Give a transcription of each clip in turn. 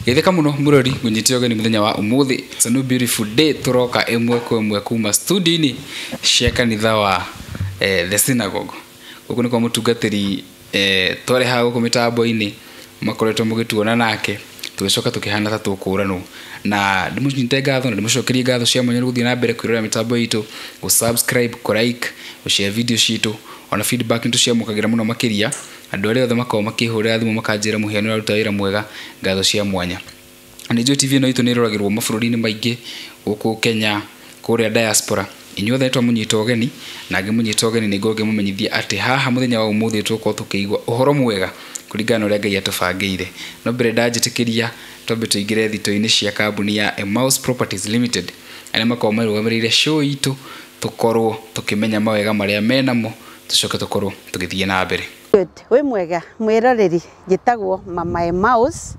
Geithĩka mũno mũrori ngũnyite ũgeni mũthenya wa ũmũthĩ. It's a new beautiful day, tũroka ĩmwe kwa ĩmwe kuma studio-inĩ cia kanitha wa The Synagogue. Gũkũ nĩ kwa mũtungatĩri twarehaga gũkũ mĩtambo-inĩ, makoretwo mũgĩtuona nake tũgĩcoka tũkĩhana ta tũkũranwo, na ndĩmũnyite ngatho na ndĩmũcokerie ngatho cia mwanya nĩ gũthiĩ na mbere kwĩrorera mĩtambo itũ, gũ-subscribe, kũ-like, gũ-share video citũ, ona feedback nĩ tũciamũkagĩra mũno makĩria. Andũ arĩa othe makoragwo makĩhũrĩra thimũ makanjĩra mũhĩa nĩ ũraruta wĩra mwega, ngatho cia mwanya. Nĩ njũĩ TV ĩno itũ nĩ ĩroragĩrwo mabũrũri-inĩ maingĩ gũkũ Kenya, kũrĩa diaspora. Inyuothe nĩ twamũnyita ũgeni, na ngĩmũnyita ũgeni nĩ ngorwo ngĩmũmenyithia atĩ haha mũthenya wa ũmũthĩ tũgũkorwo tũkĩigua ũhoro mwega kũringana na ũrĩa Ngai atũbangĩire. No mbere ndanjĩtĩkĩria twambe tũingĩre thito-inĩ cia kambuni ya Emmaus Properties Limited, arĩa makoragwo marũgamĩrĩire show itũ, tũkorwo tũkĩmenya mawega marĩa menamo, tũcoke tũkorwo tũgĩthiĩ na mbere. Good. Wĩ mwega mwĩroreri, njĩtagwo Mama Emmaus,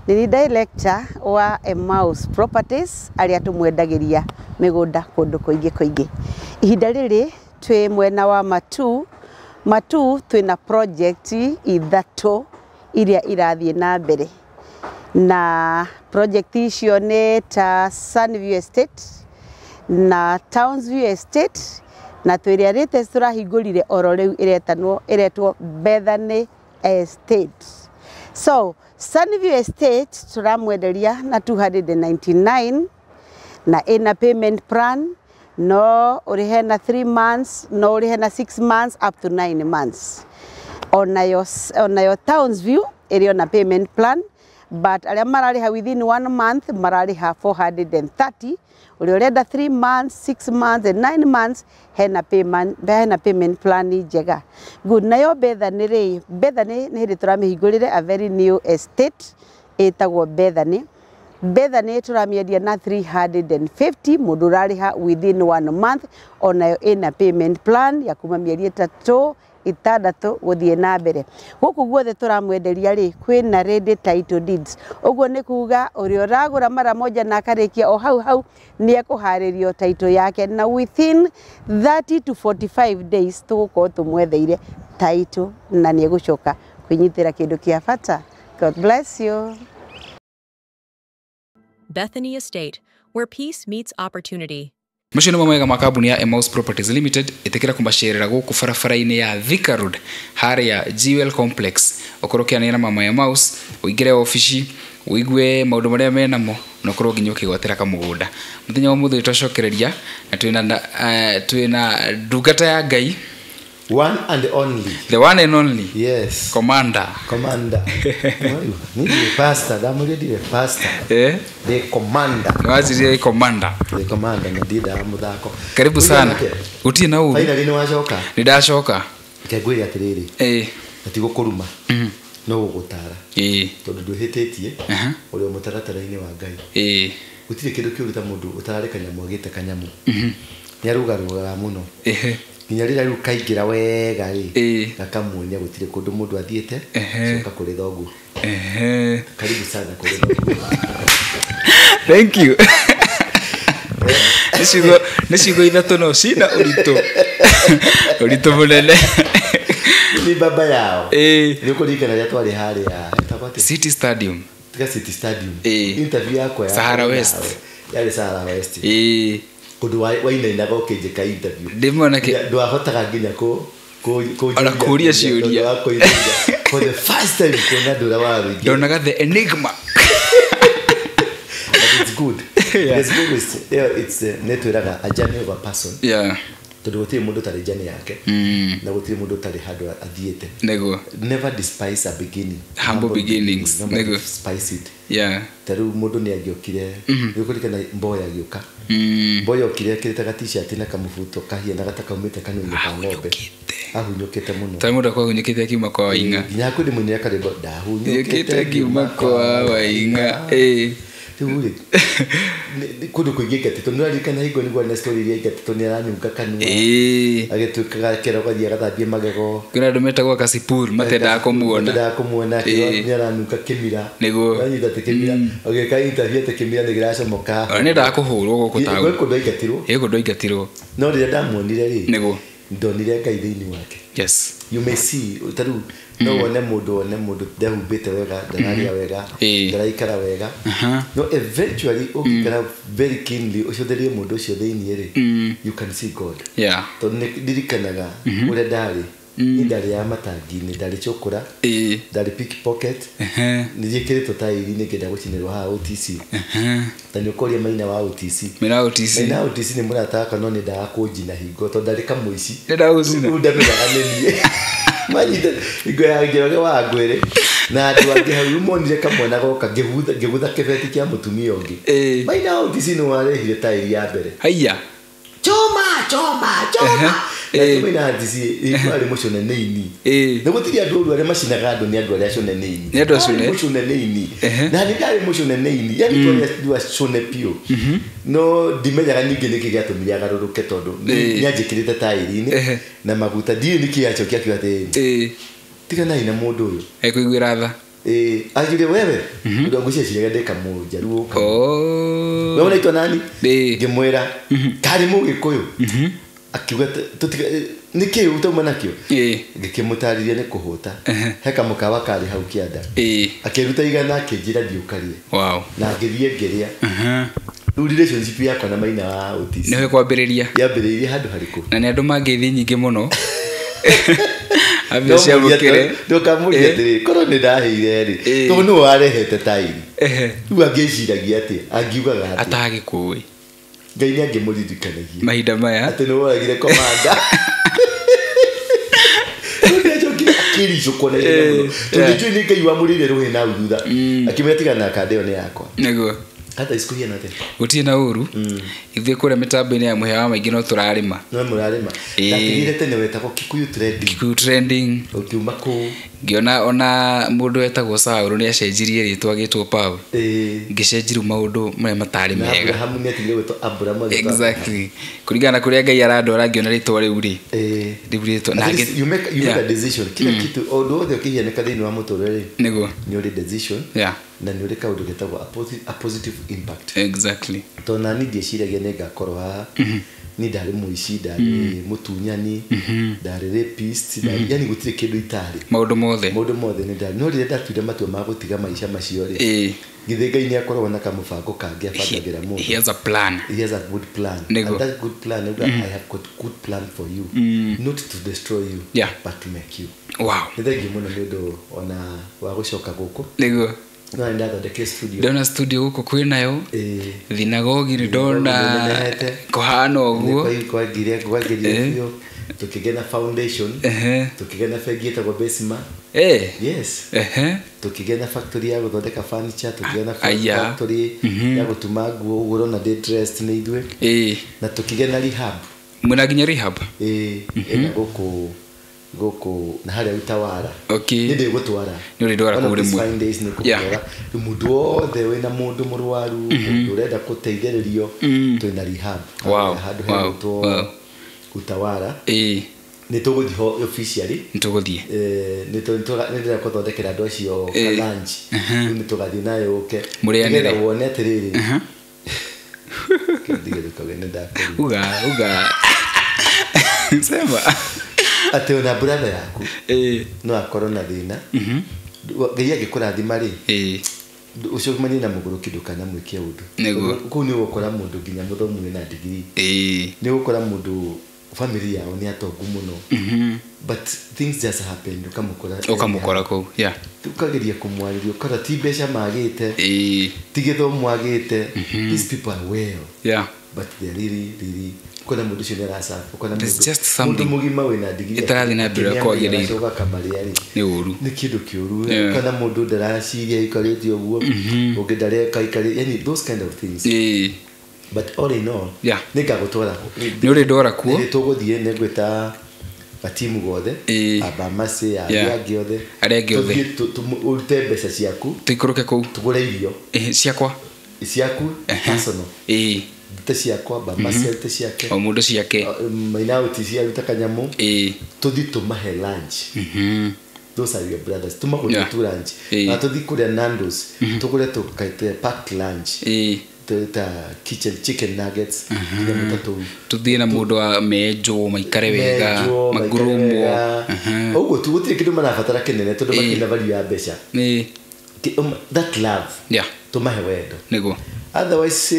nĩ ni director wa Emmaus Properties arĩa tũmwendagĩria mĩgũnda kũndũ kũingĩ kũingĩ. Ihinda rĩrĩ twĩ mwena wa Matu. Matu twĩna project ithatũ iria irathiĩ na mbere, na project icio nĩ ta Sunview Estate na Townsview Estate, na twĩrĩa latest tũrahingũrire oro rĩu ĩretanwo ĩretwo Bethany Estate. So Sunview Estate tũramwenderia na 299 na ĩna payment plan, no ũrĩhe na 3 months, no ũrĩhe na 6 months up to 9 months. Onayo Townsview ĩrĩ ona payment plan, but arĩa mararĩha within 1 month mararĩha 430. Ũrĩa ũrenda 3 months, 6 months and 9 months hena payment plan njega. Good. Nayo Bethany rĩ, Bethany nĩ hĩndĩ tũramĩhingũrĩre, a very new estate ĩtagwo Bethany. Bethany tũramĩendia na 350, mũndũ ũrarĩha within 1 month. Onayo ĩna payment plan ya kuma mĩeri 3, 6 gũthiĩ na mbere. Gũkũ guothe tũramwenderia rĩ, kwĩna ready title deeds, ũguo nĩ kuga ũrĩa ũragũra mara moja na akarĩkia o hau hau nĩ ekũharĩrio title yake, na within 30 to 45 days tũgũkorwo tũmwetheire title na nĩ egũcoka kwĩnyitĩra kĩndũ kĩa bata. God bless you. Bethany Estate, where peace meets opportunity. Macio nĩmo mawega ma kambuni ya Emmaus Properties Limited. Ĩtĩkĩra kũmacerera gũkũ barabara-inĩ ya Thika Road, harĩa Jewel Complex, ũkorwo ũkĩaranĩria na mama Emmaus, ũingĩre obici ũigue maũndũ marĩa menamo na ũkorwo nginya ũkĩgwatĩra kamũgũnda. Mũthenya wa ũmũthĩ twacokereria na twĩna ndungata ya Ngai. One and only. The one and only. Yes. Commander. Commander. Ni pastor, ndamũria ndirĩ pastor. The commander. Nĩwanjirie commander. The commander na ndindaga mũthako. Karibu sana. Gũtirĩ na ũru. Finally nĩ wacoka. Nĩ ndacoka. Reke ngwĩre atĩrĩrĩ. Na ti gũkũruma. No gũgũtara. Tondũ ndwĩhĩtĩtie. Ũrĩ o mũtaratara-inĩ wa Ngai. Gũtirĩ kĩndũ kĩũru ta mũndũ ũtararĩ kanyamũ agĩte kanyamũ. Nĩ arũgarũgaga mũno. Nginya rĩrĩa rĩu kaingĩra wega rĩ, gakamuonia gũtirĩ kũndũ mũndũ athiĩte, coka kũrĩ thoguo. Karibu sana kũrĩ thoguo. Thank you. Nĩ ciugo ithatũ no cina ũritũ. Ũritũ mũnene. Ni baba yao. Nĩ ũkũririkana rĩrĩa twarĩ harĩa, ĩtagwo atĩa? City Stadium. Tiga City Stadium. Interview yakwa ya Sahara West. Yarĩ Sahara West. Kũndũ wainainaga ũkĩnjĩka interview. Ndĩmona Ndwahotaga nginya Ona kũũria ciũria. For the first time kuona andũ ũrĩa warũingĩra. Ndonaga the enigma. But it's good. Yeah. It's good. It's nĩ twĩraga a journey of a person. Yeah. Tondũ gũtirĩ mũndũ ũtarĩ journey yake. Na gũtirĩ mũndũ ũtarĩ handũ athiĩte. Nĩguo. Never despise a beginning. Humble beginnings. Never Nĩguo. despise it. Yeah. Ta rĩu mũndũ nĩ angĩokire, nĩ ũkũririkana Mboya agĩũka. Mboya okire ekĩrĩte ga t-shirt na kamũbuto kahianaga ta kaumĩte kanua-inĩ ka ng'ombe. Ahunyũkĩte. Ahunyũkĩte mũno. Ta mũndũ akorwo ahunyũkĩte akiuma kwa Waing'a. Nginya hakuhĩ ndĩmũinĩre karwĩmbo, ndahunyũkĩte Hunyũkĩte ngiuma kwa Waing'a. Rĩu rĩ, nĩ kũndũ kũingĩ aingatĩtwo. Nĩ ũraririkana hingo nĩguo na story iria aingatĩtwo nĩ aranyunga kanua. Agĩtuĩkaga akerwo agathiĩ agathambie magego. Kwĩna andũ metagwo Kasipul, matendaga kũmuona. Matendaga kũmuona, akĩrwo nĩ aranunga kĩmira. Nĩguo. Ũranyita atĩ kĩmira. Agĩka interview atĩ kĩmira nĩ kĩracomoka. Ona nĩendaga kũhũrwo gũkũ taũni. Gwĩ kũndũ aingatirwo. Ĩĩ, kũndũ aingatirwo. No rĩrĩa ndamuonire rĩ, Nĩguo. Ndonire Ngai thĩinĩ wake. Yes. You may see taru no wone mũndũ ndehumbĩte wega, ndararia wega, ndaraikara wega. No eventually ũngĩikara very keenly ũcotherie mũndũ ũcio thĩinĩ rĩ, you can see God. Yeah. Tondũ nĩ ndirikanaga ũrĩa ndarĩ. Niĩ ndarĩ ya matangi-inĩ, ndarĩ cũkũra, ndarĩ pickpocket, nĩ njĩkĩrĩtwo tairi-inĩ ngĩenda gũcinĩrwo haha OTC. Ta nĩ ũkoria Maina wa OTC. Maina wa OTC. Maina wa OTC nĩ mũrata wakwa no nĩendaga kũnjina hingo tondũ ndarĩ kamũici. Nĩendaga gũcina. Rĩu ndamenyaga nĩ niĩ. Manyita hingo ya Njoroge wa Ngwĩrĩ na andũ angĩ hau rĩu monire kamwana goka ngĩgutha kĩbeti kĩa mũtumia ũngĩ. Maina wa OTC nĩ warehire tairi ya mbere. Haiya. Choma choma choma. Maina wa OTC arĩ mũcune nĩ ini. Na gũtirĩ andũ oru arĩa macinaga andũ nĩ andũ arĩa acune nĩ ini. Nĩ andũ acune. Mũcune nĩ ini. Na nĩ ndarĩ mũcune nĩ ini. Yani twarĩ andũ acune biũ. No ndimenyaga ningĩ nĩkĩ gĩatũmire agarũrũke tondũ nĩ anjĩkĩrĩte tairi-inĩ na maguta. Ndiũĩ nĩkĩ acokia akiuga atĩrĩrĩ, tiganai na mũndũ ũyũ. Ekũiguĩra tha. Anjĩre wewe. Ũndũ ngwĩciria ndĩ kamũnjaruo. Wewe unaitwa nani? Ngĩmwĩra karĩ Mũgĩkũyũ. Akiuga tũtiga nĩkĩ utauma nakĩo? Ngĩkĩmũtarĩria nĩ kũhũta. He kamũkawa karĩ hau kĩanda. Akĩruta igana akĩnjĩra thiĩ ũkarĩe. Wow. Na ngĩthiĩ ngĩrĩa. Rĩu relationship yakwa na Maina wa OTC nĩwe kwambĩrĩria. Yambĩrĩirie handũ harĩkũ? Na nĩ andũ mangĩthiĩ nyingĩ mũno. Ambia ciamũkĩre. Ndũkamũrie atĩrĩrĩ, korwo nĩ ndaheire rĩ, tondũ nĩwe warehete tairi. Rĩu angĩciragia atĩa? Angiugaga atĩa? Atagĩkũĩ. Ngai nĩ angĩmũririkanagia mahinda maya atĩ nĩ woragire komanda. Rĩu nĩacokire akĩricũkwo na ihenya mũno. Tondũ njũĩ nĩ Ngai wamũrĩire rũhĩ na thutha. Akĩmwĩra tigana na kanda ĩyo nĩ yakwa. Nĩguo. Hata isiku hiana atĩa? Gũtirĩ na ũru. Ithuĩ kũrĩa mĩtambo-inĩ ya mũhĩa wa maingĩ no tũrarĩma. No mũrarĩma. Ndatigire tene wetagwo Kikuyu Trending. Kikuyu Trending. Ũkiuma kũu. Ngĩona ona mũndũ wetagwo Saũlũ nĩ acenjirie rĩtwa agĩtwo Paul. Ngĩcenjia rĩu maũndũ marĩa matarĩ mega. Abrahamu nĩ atigire gwĩtwo Abrahamu agĩtwo Exactly. Kũringana na kũrĩa Ngai arandwara ngĩona rĩtwa rĩu rĩ. Rĩu rĩtwa na you make a decision. Kila kitu ũndũ wothe ũkĩhianĩka thĩinĩ wa mũtũrĩre rĩ. Nĩguo. Nĩ ũrĩ decision. Yeah. Na nĩ ũrĩ kaũndũ getagwo a positive impact. Exactly. Tondũ nani ndieciragia nĩ ngakorwo haha. Ni ndarĩ mũici, ndarĩ mũtunyani, ndarĩ rapist, yani gũtirĩ kĩndũ itarĩ. Maũndũ mothe. Maũndũ mothe nĩ ndarĩ. No rĩrĩa ndatuire matua ma gũtiga maica macio rĩ, githĩ Ngai nĩ akoragwo na kamũbango kangĩ abangagĩra mũndũ. He has a plan. He has a good plan. Nĩguo. And that good plan, I have got good plan for you. Not to destroy you, but to make you. Wow. Nĩ thengiũ mũno nĩ ũndũ ona wa gũcoka gũkũ. Nĩguo. No nĩ ndathondekire studio. Ndona studio gũkũ kwĩ nayo. Thinagogi nĩ ndona kũhana ũguo. Kwangire biũ. Tũkĩgĩa na foundation. Tũkĩgĩa na bengi ĩtagwo Besima. Yes. Tũkĩgĩa na factory ya gũthondeka furniture, tũkĩgĩa na factory ya gũtuma nguo, ũguo ũrona ndĩ dressed nĩ ithuĩ. Na tũkĩgĩa na rehab. Mwĩna nginya rehab? Ĩna gũkũ na harĩa Utawala. Okay. Nĩ ndĩgũtwara. Nĩ ũrĩndwara kũu rĩmwe. Fine days nĩ ngũtwara. Mũndũ wothe wĩna mũndũ mũrwaru, mũndũ ũrenda gũteithĩrĩrio, twĩna rehab. Wow. Handũ hegũtwo Utawala. Nĩ tũgũthiĩ ho officially. Nĩ tũgũthiĩ. Nĩ ndĩrenda gũthondekera andũ acio lunch. Rĩu nĩ tũgathiĩ nayo ũke. Mũrĩanĩre. Nĩgetha wone atĩrĩrĩ. Ndige ndũkauge nĩ ndakũria. Uga. Sema. Atĩ ona brother yaku no akorwo na thĩna. Ngai angĩkũrathima rĩ, ũcemanie na mũgũrũki ndũkanamwĩke ũndũ. Nĩguo. Kũu nĩ ũgũkora mũndũ nginya mũthomu wĩna degree. Nĩ ũgũkora mũndũ family yao nĩ atongu mũno. But things just happen, ũkamũkora kũu. Yeah. Ũkageria kũmwarĩria, ũkora ti mbeca magĩte, ti gĩthomo agĩte. These people are well. Yeah. But they are really, really ũkona mũndũ ũcio nĩ aracabu, ũkona mũndũ mũgima wĩna degree ĩtarathiĩ na mbere ũrĩa kwagĩrĩire. Ũgakamarĩa rĩ, nĩ ũru. Nĩ kĩndũ kĩũru. Ũkona mũndũ ndaraciria aikarĩte ũguo, ũngĩ ndareka aikarĩte, yani those kind of things. But all in all, nĩ ngagũtwara. Nĩ ũrĩndwara kuo? Nĩ tũgũthiĩ, nĩ ngwĩta gatimu gothe, abamasi, arĩa angĩ othe. Arĩa angĩ othe. Tũthiĩ ũrute mbeca ciaku. Tũikũrũke kũu. Tũgũre irio. Ciakwa? Ciaku, personal. Ndute ciakwa, bamasi arute ciake. O mũndũ ciake. Maina OTC arute kanyamũ. Tũthiĩ tũmahe lunch. Those are your brothers. Tũmagũrĩre tu lunch. Na tũthiĩ kũrĩa Nando's. Tũgũre tũkaite packed lunch. ta kitchen chicken nuggets tuthiĩ na mũndũ wa menjwo maikare wega magurumwo ũguo tu gũtirĩ kĩndũ marabatara kĩnene tondũ makĩna value ya mbeca that love tũmahe wendo nĩguo otherwise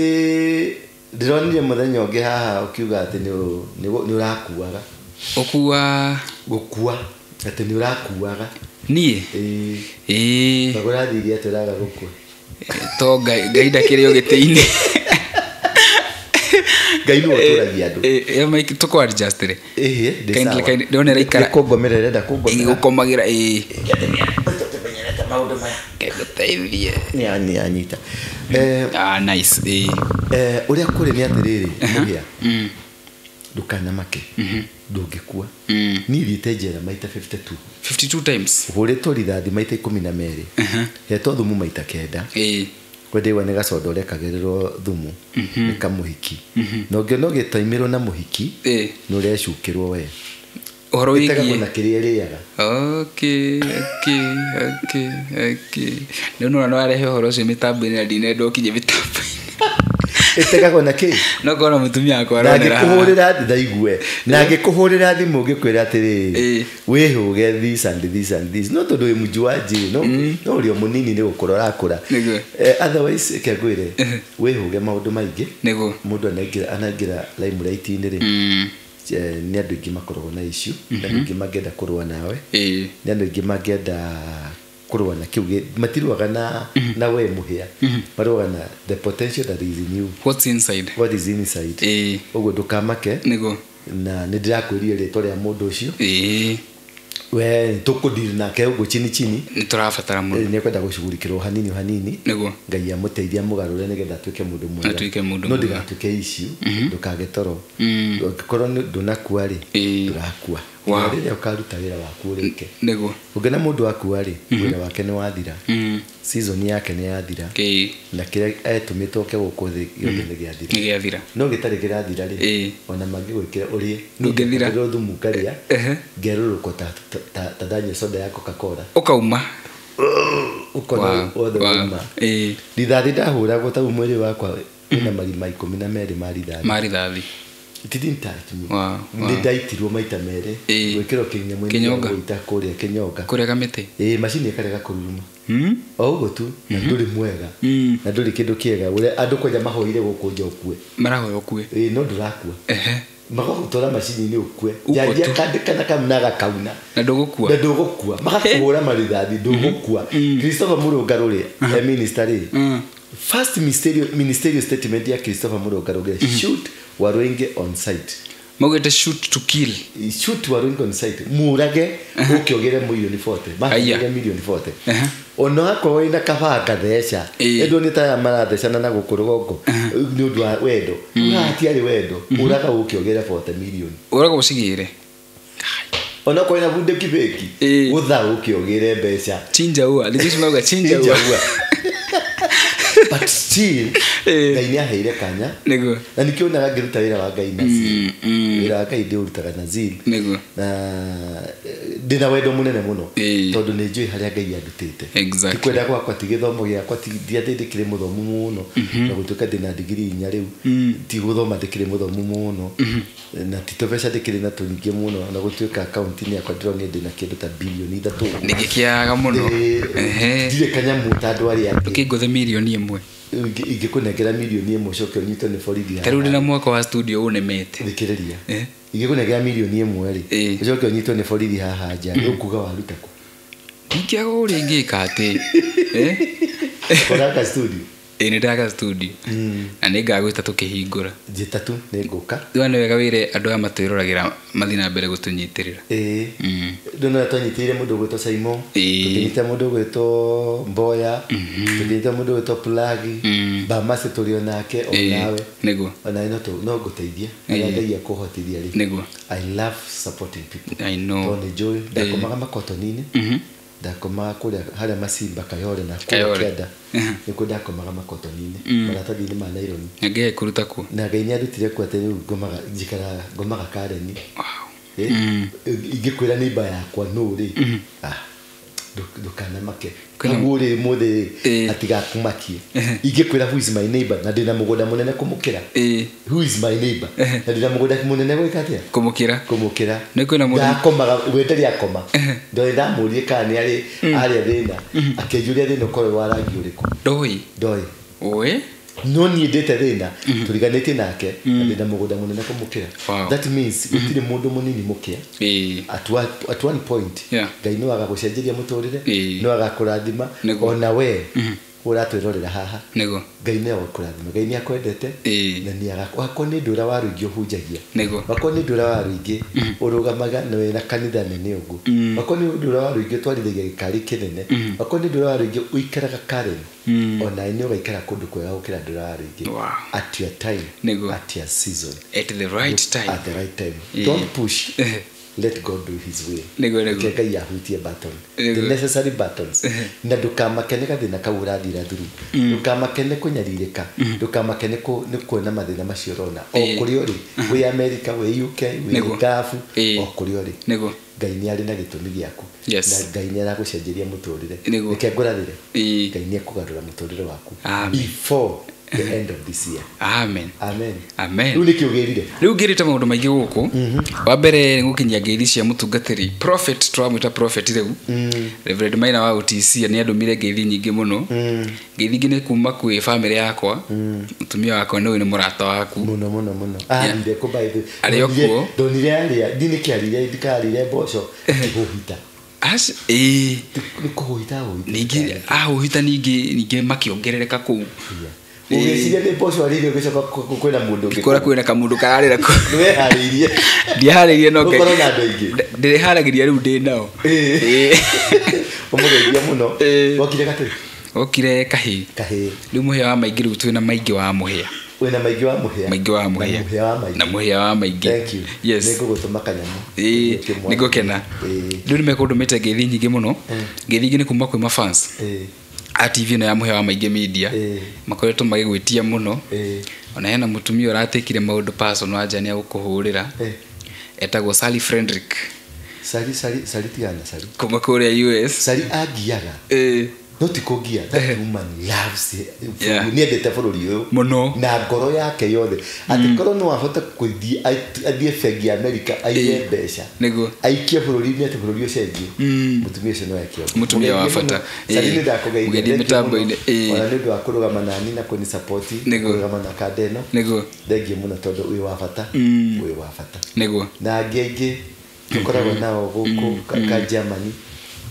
ndĩronire mũthenya ũngĩ haha ũkiuga atĩ nĩ ũrakuaga ũkua gũkua atĩ nĩ ũrakuaga niĩ ĩĩ ũrathirie atĩ ũraga gũkua to Ngai ndakĩrĩ o gĩtĩ-inĩ Ngai nĩwe ũtũragia andũ Mike tũkũ adjust rĩ ĩĩ ndĩrona ĩraikara kũngomera ĩrenda kũngomera gũkomagĩra ĩĩ tũmenyerete maũndũ maya Ngai gũteithie nĩ anyita nice ĩĩ ũrĩa kũrĩ nĩ atĩrĩrĩ mũhĩa ndũkanamake ndũngĩkua niĩ thiĩte njera maita 52 times hũrĩtwo rithathi maita 12 hetwo thumu maita 9 kwendeiwa nĩ gacondo ũrekagĩrĩrwo thumu nĩ kamũhiki na ũngĩona ũgĩtaimirwo na mũhiki nĩ ũrecukĩrwo we ũhoro wĩgiĩ na kĩrĩa ĩrĩaga okay nĩ ũnona no arehe ũhoro ũcio mĩtambo-inĩ na ndinenda ũkinye mĩtambo-inĩ ĩtegagwo na kĩ no kona mũtumia wakwa aronera ngĩkũhũrĩra ndaigue na ngĩkũhũrĩra thimũ ngĩkwĩra atĩrĩrĩ wĩhũge this and this and this no tondũ wĩ mũjuanji no ũrĩ o mũnini nĩ gũkũra ũrakũra otherwise reke ngwĩre wĩhũge maũndũ maingĩ nĩguo mũndũ anaingĩra limelight-inĩ rĩ nĩ andũ aingĩ makoragwo na issue nĩ andũ aingĩ mangĩenda kũrũa nawe nĩ andũ aingĩ mangĩenda kũrũa na kĩu matiruaga na we mũhĩa marũaga na the potential that is in you what's inside what is inside ũguo ndũkamake nĩguo na nĩ ndĩrakwĩrire rĩtwa rĩa mũndũ ũcio we tũkũndiri nake ũguo chini chini nĩ tũrabatara mũno nĩ ekwenda gũcugurikĩrwo hanini hanini nĩguo Ngai amũteithie amũgarũre nĩgetha atuĩke mũndũ mwega no ndĩgatuĩke issue ndũkage toro ũngĩkorwo ndũnakua rĩ ndũrakua rĩrĩa ũkaruta wĩra waku ũrĩke nĩguo ũngĩona mũndũ akua rĩ wĩra wake nĩ wathira season yake nĩ yathira na kĩrĩa etũmĩtwo oke gũkũ thĩ gĩothe nĩ gĩathira no gĩtarĩ kĩrathira rĩ ona mangĩgwĩkĩra ũrĩe ndũngĩthira thumu ngarĩa ngerũrũkwo ta ndanyua soda ya Coca-Cola ũkauma ũkona wothe wauma rithathi ndahũragwo tau mwĩrĩ wakwa wĩna marima 12 ma rithathi ma rithathi it didn't touch me nĩ ndaitirwo maita merĩ gwĩkĩrwo kĩnyamũ-inĩ gũita kũrĩa kĩnyonga kũrĩa kamĩtĩ macini ĩkarega kũruruma o ũguo tu na ndũrĩ mwega na ndũrĩ kĩndũ kĩega ũrĩa andũ kwanja mahoire gũkũ nja ũkue marahoya ũkue no ndũrakua magagũtwara macini-inĩ ũkue njanji akandĩkana kamuna gakauna na ndũgũkua na ndũgũkua magakũhũra marithathi ndũgũkua Christopher Mũrũngarũ rĩ minister rĩ first ministerial statement ya Christopher Mũrũngarũ rĩ shoot Waruinge on site maugĩte shoot to kill shoot Waruinge on site mũrage ũkĩogere milioni 40 mahagere milioni 40 ona akorwo wĩna kabanga theca ĩndũ nĩ taya marathecana na gũkũ rũgongo nĩ ũndũ wa wendo hatiarĩ wendo ũraga ũkĩogere 40 milioni ũraga ũcigĩre ona akorwo wĩna bunde kibeki gũtha ũkĩogere mbeca chinja ua thikũ ici mauga chinja ua but still Ngai nĩ aheire kanya nĩguo na nĩkĩo onaga ngĩruta wĩra wa Ngai na zeal wĩra wa Ngai ndĩũrutaga na zeal nĩguo na ndĩna wendo mũnene mũno tondũ nĩ njũĩ harĩa Ngai andutĩte ti kwenda gwakwa ti gĩthomo gĩakwa ti atĩ ndĩkĩrĩ mũthomu mũno na gũtuĩka ndĩna ndigiri 4 rĩu ti gũthoma ndĩkĩrĩ mũthomu mũno na ti tũbeca ndĩkĩrĩ na tũnyingĩ mũno na gũtuĩka akaunti-inĩ yakwa ndĩronire ndĩna kĩndũ ta bilioni 3 ndĩngĩkĩaga mũno ndirĩ kanyamũ ta andũ arĩa angĩ ndũkĩngũthe milioni 1 ingĩkũnengera milioni 1 ũcoke ũnyitwo nĩ borithi ta rĩu ndĩna mwaka wa studio ũnemete thikĩrĩria ingĩkũnengera milioni 1 rĩ ũcoke ũnyitwo nĩ borithi haha nja ũkuga waruta kũ ndingĩaga ũrĩa ingĩka atĩ ũraka studio nĩ ndaka studio na nĩ ngagwĩta tũkĩhingũra njĩta tu nĩ ngũka rĩu nĩ wega wĩre andũ aya matwĩroragĩra mathiĩ na mbere gũtũnyitĩrĩra ndona twanyitĩrĩire mũndũ ũgwĩtwo Simon tũkĩnyita mũndũ ũgwĩtwo Mboya tũkĩnyita mũndũ ũgwĩtwo Plagi Bamasi tũrĩ onake onawe nĩguo onawe no ngũteithia harĩa Ngai akũhotithia rĩ nĩguo I love supporting people I know tondũ nĩ njũĩ ndakomaga makotoni-inĩ ndakomaga kũrĩa harĩa Masimba Kayole na kũrĩa Kĩanda nĩkuo ndakomaga makotoni-inĩ maratathi-inĩ ma naironi na Ngai akũruta kuo na Ngai nĩ andutire kuo atĩ rĩu ngomaga njikaraga ngomaga Kareni ingĩkwĩra neighbor yakwa nũ rĩ Ndukanamake kaguo ri muthe atigakumakie ingikwira who is my neighbor na ndina mugunda munene kumukira who is my neighbor na ndina mugunda munene gwika atia kumukira ni kwina mundu ndakomaga wendari akoma ndore ndamurie kana ni ari aria thina akinjuria thina ukorwo wa rangi uriku ndoi oe no niĩ ndĩte thĩna tũriganĩtie nake na ndĩna mũgũnda mũnene kũmũkĩra. That means gũtirĩ mũndũ mũnini mũkĩa at one point Ngai no agagũcenjeria mũtũrĩre no agakũrathima ona we ũratwĩrorera haha Ngai nĩ agakũrathima Ngai nĩ akwendete na nĩ agakorwo nĩ ndũra wa rũingĩ ũhunjagia wakorwo nĩ ndũra wa rũingĩ ũrũgamaga na wĩna kanitha nene ũguo wakorwo nĩ ndũra wa rũingĩ ũtwarithagia gĩkari kĩnene wakorwo nĩ ndũra wa rũingĩ ũikaraga Karen ona nĩ ũgaikara kũndũ kwega gũkĩra ndũra wa rũingĩ at your time at your season at the right time at the right time don't push let God do his will. Niguo Ngai ahutie button the necessary buttons na ndukamakene gathina kau urathira through ndukamakene kunyaririka ndukamakene ni kuona mathina macio urona o kuri uri wi America wi UK wi Gafu o kuri uri niguo Ngai ni ari na gitumi giaku na Ngai ni aragucenjeria muturire reke ngurathire Ngai ni ekugarura muturire waku before the end of this year. Amen. Amen. Amen. Riu niki ugirire? Riu ngirite maundu maingi guku. Wa mbere ngukinyia ngeithi cia mutungatiri prophet twamwita prophet riu. Reverend Maina wa OTC ni andumire ngeithi nyingi muno. Ngeithi ingi ni kuma kwi family yakwa. Mutumia wakwa ni ni murata waku. Muno muno muno. Arire ko by the. Ari okuo. Ndonire aria ndini kiarire ndikarire mboco kuhita. As ni kuhita huhita. Ningi ahuhita ningi makiongerereka kuu. Ugeciria nĩ mboco arĩire ũgĩcoka kwĩna mũndũ ũngĩ kũra kwĩna kamũndũ kararĩra kũ nĩweharĩirie ndiharĩirie no ũkorwo na andũ aingĩ ndĩrĩharagĩria rĩu ndĩ nao ũmũgeithia mũno wokire gatĩ okire kahĩ rĩu mũhĩa wa maingĩ rĩu twĩna maingĩ wa mũhĩa wĩna maingĩ wa mũhĩa maingĩ wa mũhĩa na mũhĩa wa maingĩ. Thank you. Yes. Nĩngũgũtũma kanyamũ nĩngũkena rĩu nĩmekũndũmĩte ngeithi nyingĩ mũno ngeithi ingĩ nĩ kuma kwĩ mafans a TV no ya mũhĩa wa maingĩ media makoretwo magĩgwĩtia mũno ona hena mũtumia ũratekire maũndũ personal anja nĩ agũkũhũrĩra etagwo Sally Frederick Sally Sally tigana Sally kuma kũrĩa US Sally angiaga no ti kũngia that woman loves nĩendete bũrũri ũyũ mũno na ngoro yake yothe atĩ korwo no ahote gũthiĩ athiĩ bengi ya America aiye mbeca nĩguo aikie bũrũri-inĩ atĩ bũrũri ũcenjie mũtumia ũcio no eke ũguo mũtumia wa bata Sally nĩ ndakũgeithia mĩtambo-inĩ ona nĩ ũndũ wa kũrũgama nani na kũni support kũrũgama na kanda ĩno nĩguo thengiũ mũno tondũ wĩ wa bata wĩ wa bata nĩguo na angĩ aingĩ tũkoragwo nao gũkũ ka Germany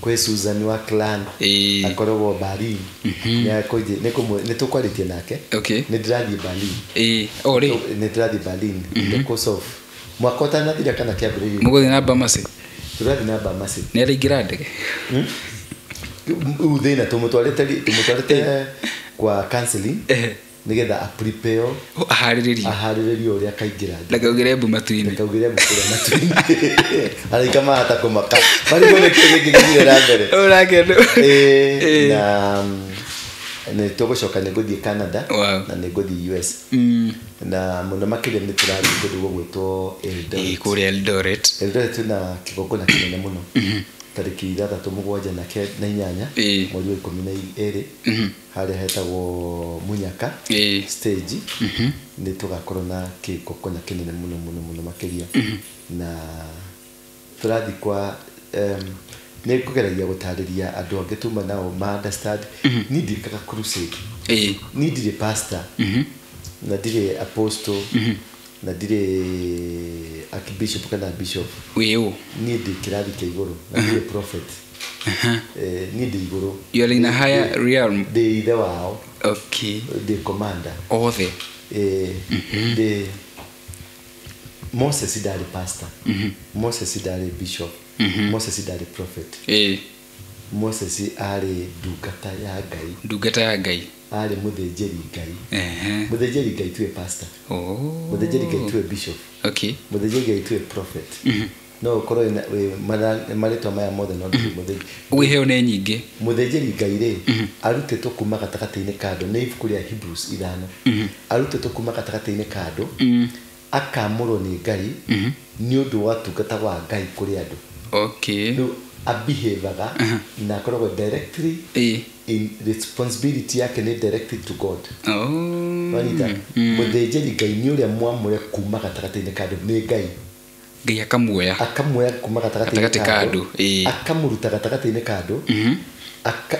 kwĩ Susan wa clan akoragwo Berlin nĩ tũkwarĩtie nake nĩ ndĩrathiĩ Berlin nĩ ndĩrathiĩ Berlin in the course of mwaka ũtanathira kana kĩambĩrĩria mũgũthiĩ na Bamasi tũrathiĩ na Bamasi nĩ araingĩra ndege rĩu thĩna tũmũtwarĩte kwa counseling nigetha aprepare aharĩrĩrio ũrĩa akaingĩra ndakaugĩre mbu matu-inĩ ndakaugĩre mbu kũrĩa matu-inĩ araika mahata kũmaka marigwo nĩ kĩĩ gĩkĩ gĩthire na mbere ũrakenu na nĩ tũgũcoka nĩ ngũthiĩ Canada na nĩ ngũthiĩ US na mũno makĩria nĩ tũrathiĩ kũndũ gũgwĩtwo Eldoret kũrĩa Eldoret Eldoret na kĩgongona kĩnene mũno tarĩki 6 7 na 8 mweri wa 12 harĩa hetagwo Munyaka stage nĩ tũgakorwo na kĩgongona kĩnene mũno mũno mũno makĩria na tũrathiĩ kwa nĩ ngũgeragia gũtarĩria andũ angĩ tuma nao ma understand niĩ ndiĩkaga crusade niĩ ndirĩ pastor na ndirĩ apostle na ndirĩ archbishop kana bishop wĩ ũ niĩ ndĩ kĩrathi kĩa igũrũ na ndirĩ prophet niĩ ndĩ igũrũ you are in a higher realm ndĩ ithe wao okay ndĩ commander othe ndĩ Moses ndarĩ pastor Moses ndarĩ bishop Moses ndarĩ prophet Moses arĩ ndungata ya Ngai ndungata ya Ngai arĩ mũthĩnjĩri Ngai mũthĩnjĩri Ngai tuwe pastor mũthĩnjĩri Ngai tuwe bishop okay mũthĩnjĩri Ngai tuwe prophet no ũkorwo marĩtwa maya mothe no ndũrĩ mũthĩnjĩri wĩheo nĩ nyingĩ mũthĩnjĩri Ngai rĩ arutĩtwo kuma gatagatĩ-inĩ ka andũ nĩ ibuku rĩa Hebrews 5 arutĩtwo kuma gatagatĩ-inĩ ka andũ akamũrwo nĩ Ngai nĩ ũndũ wa tungata wa Ngai kũrĩ andũ okay rĩu Abehavaga na akoragwo directly in responsibility yake nĩ directly to God. Wanyita? Mũthĩnjĩri Ngai nĩ ũrĩa mwamũre kuma gatagatĩ-inĩ ka andũ, nĩ Ngai. Ngai akamuoya. Akamuoya kuma gatagatĩ-inĩ ka andũ. Akamũruta gatagatĩ-inĩ ka andũ.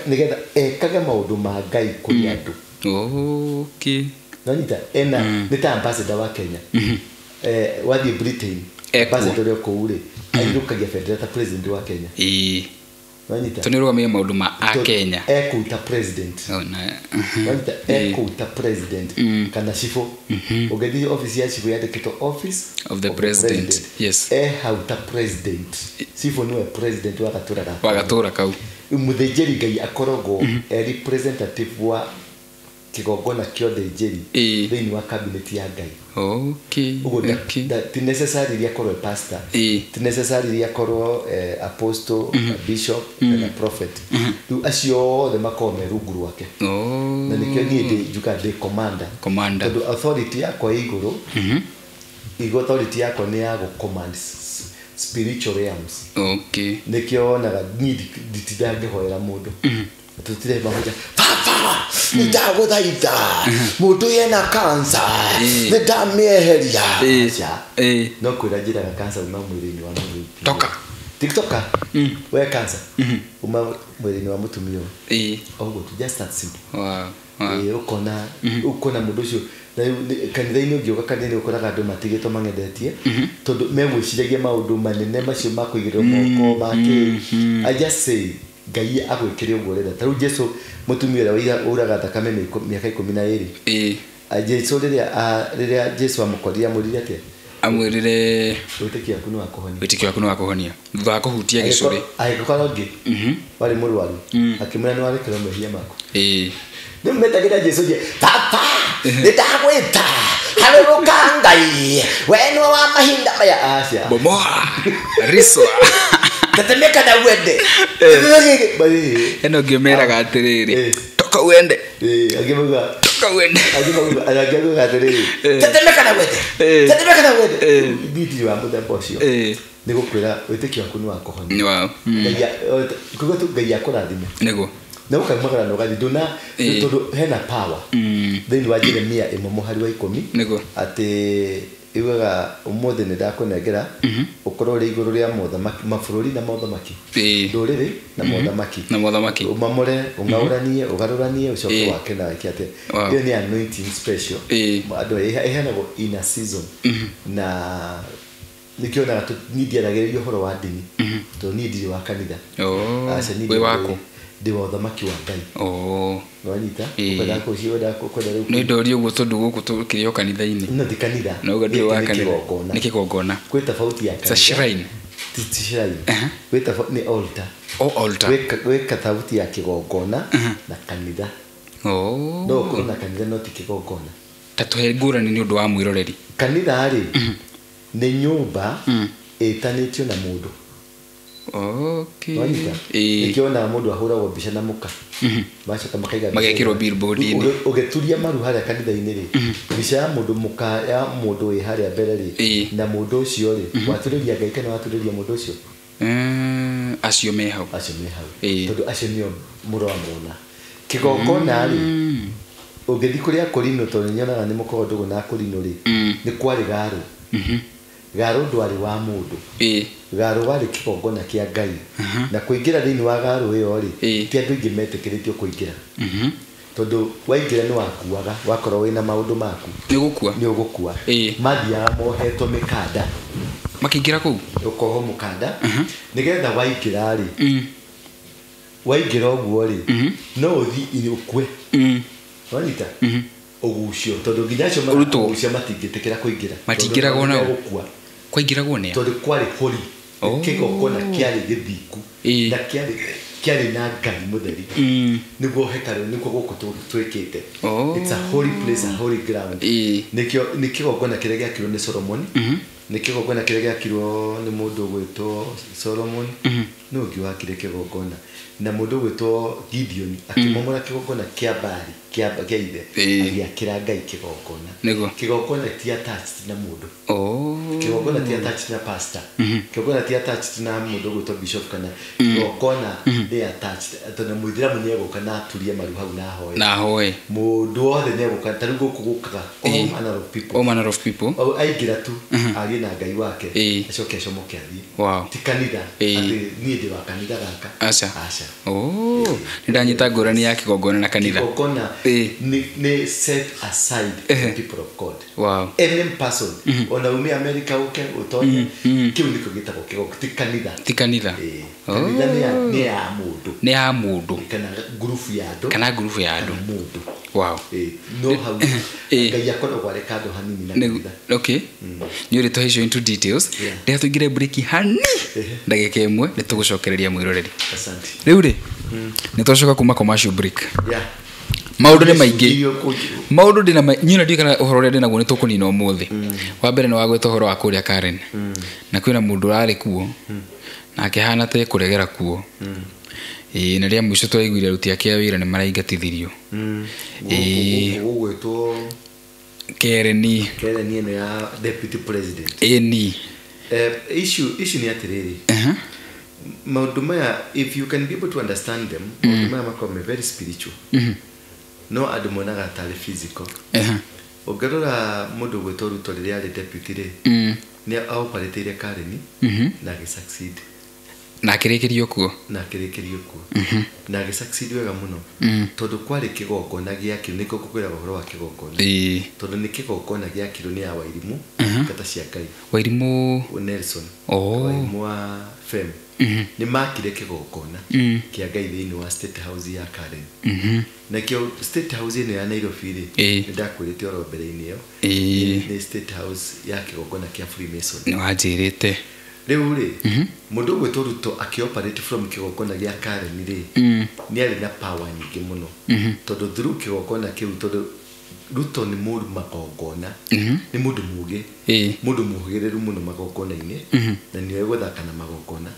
Nĩgetha ekage maũndũ ma Ngai kũrĩ andũ. Okay. Wanyita? Ena nĩ ta ambassador wa Kenya. Wathiĩ Britain, ambassador ũrĩa kũu rĩ, airũkagia bendera ta president wa Kenya. Wanyita? Tondũ nĩarũgamĩrĩire maũndũ ma a Kenya. Ekũu ta president. Wanyita? Ekũu ta president kana cibũ. Ũngĩthiĩ office ya cibũ yandĩkĩtwo office of the president. Yes. Hau ta president. Cibũ nĩwe president wa gatũra gaka. Wa gatũra kau. Mũthĩnjĩri Ngai akoragwo e representative wa kĩgongona kĩa ũthĩnjĩri thĩinĩ wa cabinet ya Ngai. Okay. Ũguo ti necessarily akorwo pastor, ti necessarily akorwo apostle, bishop kana prophet. Rĩu acio othe makoragwo me rungu rwake. Na nĩkĩo niĩ njugaga ndĩ commander. Tondũ authority yakwa ĩ igũrũ, authority yakwa nĩ ya gũ command spiritual realms. Okay. Nĩkĩo wonaga niĩ nditindaga ngĩhoera mũndũ. Tutire mahoja baba nĩndagũthaitha mũndũ ena cancer nĩndamĩeheria. No kwĩra njĩraga cancer uma mwĩrĩ-inĩ wa mũndũ. Toka. TikToka. We cancer. Uma mwĩrĩ-inĩ wa mũtumia ũyũ. Ũguo tu, just that simple. Wow. Ũkona mũndũ ũcio kanitha-inĩ ũngĩũka kanitha-inĩ ũkoraga andũ matigĩtwo mang'endetie tondũ megwĩciragia maũndũ manene macio ma kũigĩrĩrwo moko ma kĩ. I just say Ngai agwĩkĩre ũguo ũrenda. Ta rĩu Jesu mũtumia ũrĩa ũraga thakame mĩaka 12. Jesu rĩrĩa Jesu amũkorire amwĩrire atĩa? Amwĩrire wĩtĩkio waku nĩ wa kũhonia. Wĩtĩkio waku nĩ wa kũhonia. Thutha wa kũhutia gĩcũrĩ. Agĩkora ũngĩ warĩ mũrwaru akĩmwĩra nĩ warekerwo mehia maku. Rĩu metagĩra Jesu nje, baba nĩndagwĩta harũrũka Ngai we nĩwe wa mahinda maya. Aca. Bomoa riswa. Tetemeka na uende. Eno ngĩmeraga atĩrĩrĩ, toka uende. Angĩmauga toka uende. Angĩmauga atĩrĩrĩ, tetemeka na uende. Tetemeka na uende. Niĩ ndirĩ wa mũthemba ũcio. Nĩ gũkwĩra wĩtĩkio waku nĩ wa kũhonia. Wow. Kuga tu Ngai akũrathime. Nĩguo. Na ũkaumagara na ũgathiĩ ndũna tondũ hena power thĩinĩ wa Jeremia 1 mũhari wa 10. Nĩguo. Atĩ iugaga ũmũthĩ nĩ ndakũnengera ũkorwo ũrĩ igũrũ rĩa mothamaki, mabũrũri na mothamaki, ndũrĩrĩ na mothamaki, na mothamaki, ũmamũre, ũng'aũranie, ũgarũranie, ũcoke wake na wĩke atĩa. Ĩyo nĩ anointing special. Andũ ĩheanagwo in a season. Na nĩkĩo onaga niĩ ndiaragĩrĩria ũhoro wa ndini tondũ niĩ ndirĩ wa kanitha. Wĩ waku? Ndĩ wa ũthamaki wa Ngai. Wanyita? Ũkwenda kũcio, rĩu. Nĩ ndoria ũguo tondũ gũkũ tũkĩrĩ o kanitha-inĩ. No ti kanitha. No ũguo ndũrĩ wa kanitha. Nĩ kĩgongona. Kwĩ tofauti ya kanitha. It's a shrine. Ti shrine. Kwĩ tofauti nĩ altar. Altar. Gwĩ tofauti ya kĩgongona na kanitha. No ũkorwo na kanitha no ti kĩgongona. Ta tũhe ngũrani nĩ ũndũ wa mwĩroreri. Kanitha rĩ nĩ nyũmba ĩtanĩtio na mũndũ. Okay. Nĩkĩo onaga mũndũ ahũragwo mbica na mũka. Macoka makaiga magekĩrwo billboard-inĩ. Ũgĩturia maru harĩa kanitha-inĩ rĩ, mbica ya mũndũ mũka ya mũndũ wĩ harĩa mbere rĩ, na mũndũ ũcio rĩ, waturĩria Ngai kana waturĩria mũndũ ũcio? Acio me hau. Acio me hau. Tondũ acio nĩo mũramona. Kĩgongona rĩ, ũngĩthiĩ kũrĩa Korino tondũ nyonaga nĩ mũkoragwo ndũgũ na Korino rĩ, nĩ kwarĩ garũ. Garũ ndwarĩ wa mũndũ. Garũ warĩ kĩgongona kĩa Ngai. Na kũingĩra thĩinĩ wa garũ ĩyo rĩ, ti andũ aingĩ metĩkĩrĩtio kũingĩra. Tondũ waingĩra nĩ wakuaga, wakorwo wĩna maũndũ maku. Nĩ ũgũkua. Nĩ ũgũkua. Mathiaga mohetwo mĩkanda. Makĩingĩra kũu? Ũkohwo mũkanda. Nĩgetha waingĩra rĩ, waingĩra ũguo rĩ, no ũthiĩ ũkue. Wanyita? Ũgucio tondũ nginya acio maragucia matingĩtĩkĩra kũingĩra. Matingĩragwo nao. Kwaingĩragwo nĩa? Tondũ kwarĩ holy. Kĩgongona kĩarĩ gĩthingu na kĩarĩ na Ngai mũtheri. Nĩguo hekarũ nĩkuo gũkũ twĩkĩte. It's a holy place, a holy ground. Nĩkĩo nĩ kĩgongona kĩrĩa gĩakirwo nĩ Solomon. Nĩ kĩgongona kĩrĩa gĩakirwo nĩ mũndũ ũgwĩtwo Solomon. Nĩ ũngĩ wakire kĩgongona na mũndũ ũgwĩtwo Gideon akĩmomora kĩgongona kĩa Baali. kĩa ithe agĩakĩra Ngai kĩgongona. Kĩgongona ti attached na mũndũ. Kĩgongona ti attached na pastor. Kĩgongona ti attached na mũndũ ũgwĩtwo bishop kana kĩgongona nĩ attached tondũ mũithĩramu nĩ egũka na aturie maru hau na ahoe. Na ahoe. Mũndũ wothe nĩ egũka ta rĩu gũkũ gũkaga all manner of people. All manner of people. Aingĩra tu arie na Ngai wake acoke acomoke athiĩ. Wow. Ti kanitha atĩ niĩ ndĩ wa kanitha gaka. Aca. Aca. Nĩ ndanyita ngũrani ya kĩgongona na kanitha. Kĩgongona nĩ set aside the people of God. Wow. Any person ona ume America uke utonye kiu niko gitagwo kĩgongona ti kanitha. Ti kanitha. Kanitha nĩ ya mũndũ. Nĩ ya mũndũ. Kana ngurubu ya andũ. Kana ngurubu ya andũ. Mũndũ. Wow. No hau Ngai akoragwo arĩ kando hanini na kanitha. Okay. Nĩ ũrĩ tũhe icio into details. Rĩrĩa tũingĩre break hani ndagĩka ĩmwe nĩ tũgũcokereria mwĩroreri. Asante. Rĩu rĩ nĩ twacoka kuma commercial break. Yeah. Maũndũ nĩ maingĩ. Maũndũ ndĩna niĩ ona ndiũĩ kana ũhoro ũrĩa ndĩnaguo nĩ tũkũnina ũmũthĩ. Wa mbere nĩ wagweta ũhoro wa kũrĩa Karen. Na kwĩna mũndũ ũrarĩ kuo na akĩhana ta ekũregera kuo. Na rĩa mũico twaiguire aruti ake a wĩra nĩ maraingatithirio. Gũgwĩtwo Kereni. Kereni ĩno ya deputy president. Ĩni. Issue nĩ atĩrĩrĩ. Maũndũ maya if you can be able to understand them, maũndũ maya makoragwo me very spiritual. No andũ monaga tarĩ physical. Ũngĩrora mũndũ ũgwĩtwo Ruto rĩrĩa arĩ deputy rĩ, nĩ aoparĩtĩire Kareni na agĩ-succeed. Na akĩrĩkĩrio kuo. Na akĩrĩkĩrio kuo. Na agĩ-succeed wega mũno. Tondũ kwarĩ kĩgongona gĩakirwo, nĩkĩo ngũkwĩraga ũhoro wa kĩgongona. Tondũ nĩ kĩgongona gĩakirwo nĩ ya Wairimũ, ngata cia Ngai. Wairimũ Nelson. Wairimũ wa Fem. Nĩ makire kĩgongona kĩa Ngai thĩinĩ wa State House ya Karen. Nakĩo State House ĩno ya Nairobi rĩ, nĩ ndakwĩrĩte oro mbere-inĩ ĩyo. Nĩ State House ya kĩgongona kĩa Freemason. Nĩ wanjĩrĩte. Rĩu rĩ, mũndũ ũgwĩtwo Ruto akĩoperate from kĩgongona gĩa Karen rĩ, nĩ arĩ na power nyingĩ mũno. Tondũ through kĩgongona kĩu, tondũ Ruto nĩ mũndũ magongona, nĩ mũndũ mũũgĩ, mũndũ mũhĩgĩrĩru mũno magongona-inĩ, na nĩoĩ gũthaka na magongona.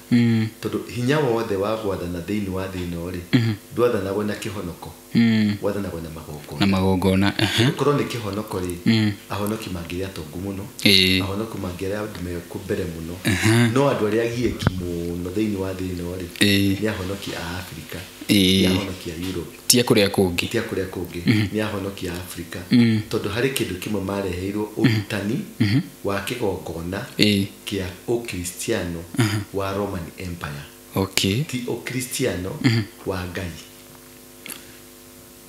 Tondũ hinya wothe wa gwathana thĩinĩ wa thĩ ĩno rĩ, ndwathanagwo na kĩhonoko, wathanagwo na magongona. Na magongona. Korwo nĩ kĩhonoko rĩ, ahonoki mangĩrĩ atongu mũno, ahonoki mangĩrĩ andũ me mbere mũno, no andũ arĩa agiĩki mũno thĩinĩ wa thĩ ĩno rĩ, nĩ ahonoki a Afrika, nĩ ahonoki a Europe. Ti a kũrĩa kũngĩ. Ti a kũrĩa kũngĩ, nĩ ahonoki a Afrika. Tondũ harĩ kĩndũ kĩmwe mareheirwo ũrutani wa kĩgongona kĩa ũkristiano wa Roman Empire. Okay. Ti ũkristiano wa Ngai.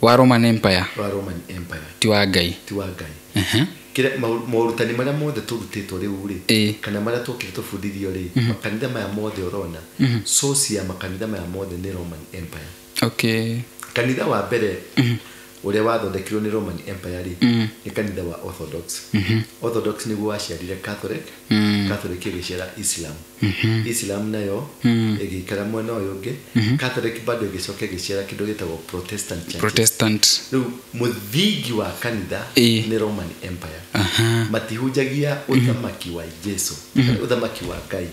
Wa Roman Empire. Wa Roman Empire. Ti wa Ngai. Ti wa Ngai. Kĩrĩa morutani marĩa mothe tũrutĩtwo rĩu rĩ, kana marĩa twokire tũbundithio rĩ, makanitha maya mothe ũrona, source ya makanitha maya mothe nĩ Roman Empire. Okay. Kanitha wa mbere ũrĩa wathondekirwo nĩ Roman Empire rĩ, nĩ kanitha wa Orthodox. Orthodox nĩguo waciarire Catholic, Catholic ĩgĩciara Islam. Islam nayo ĩgĩikara mwena ũyũ ũngĩ, Catholic bado ĩgĩcoka ĩgĩciara kĩndũ gĩtagwo Protestant churches. Protestant. Rĩu mũthingi wa kanitha nĩ Roman Empire. Matihunjagia ũthamaki wa Jesu, ũthamaki wa Ngai,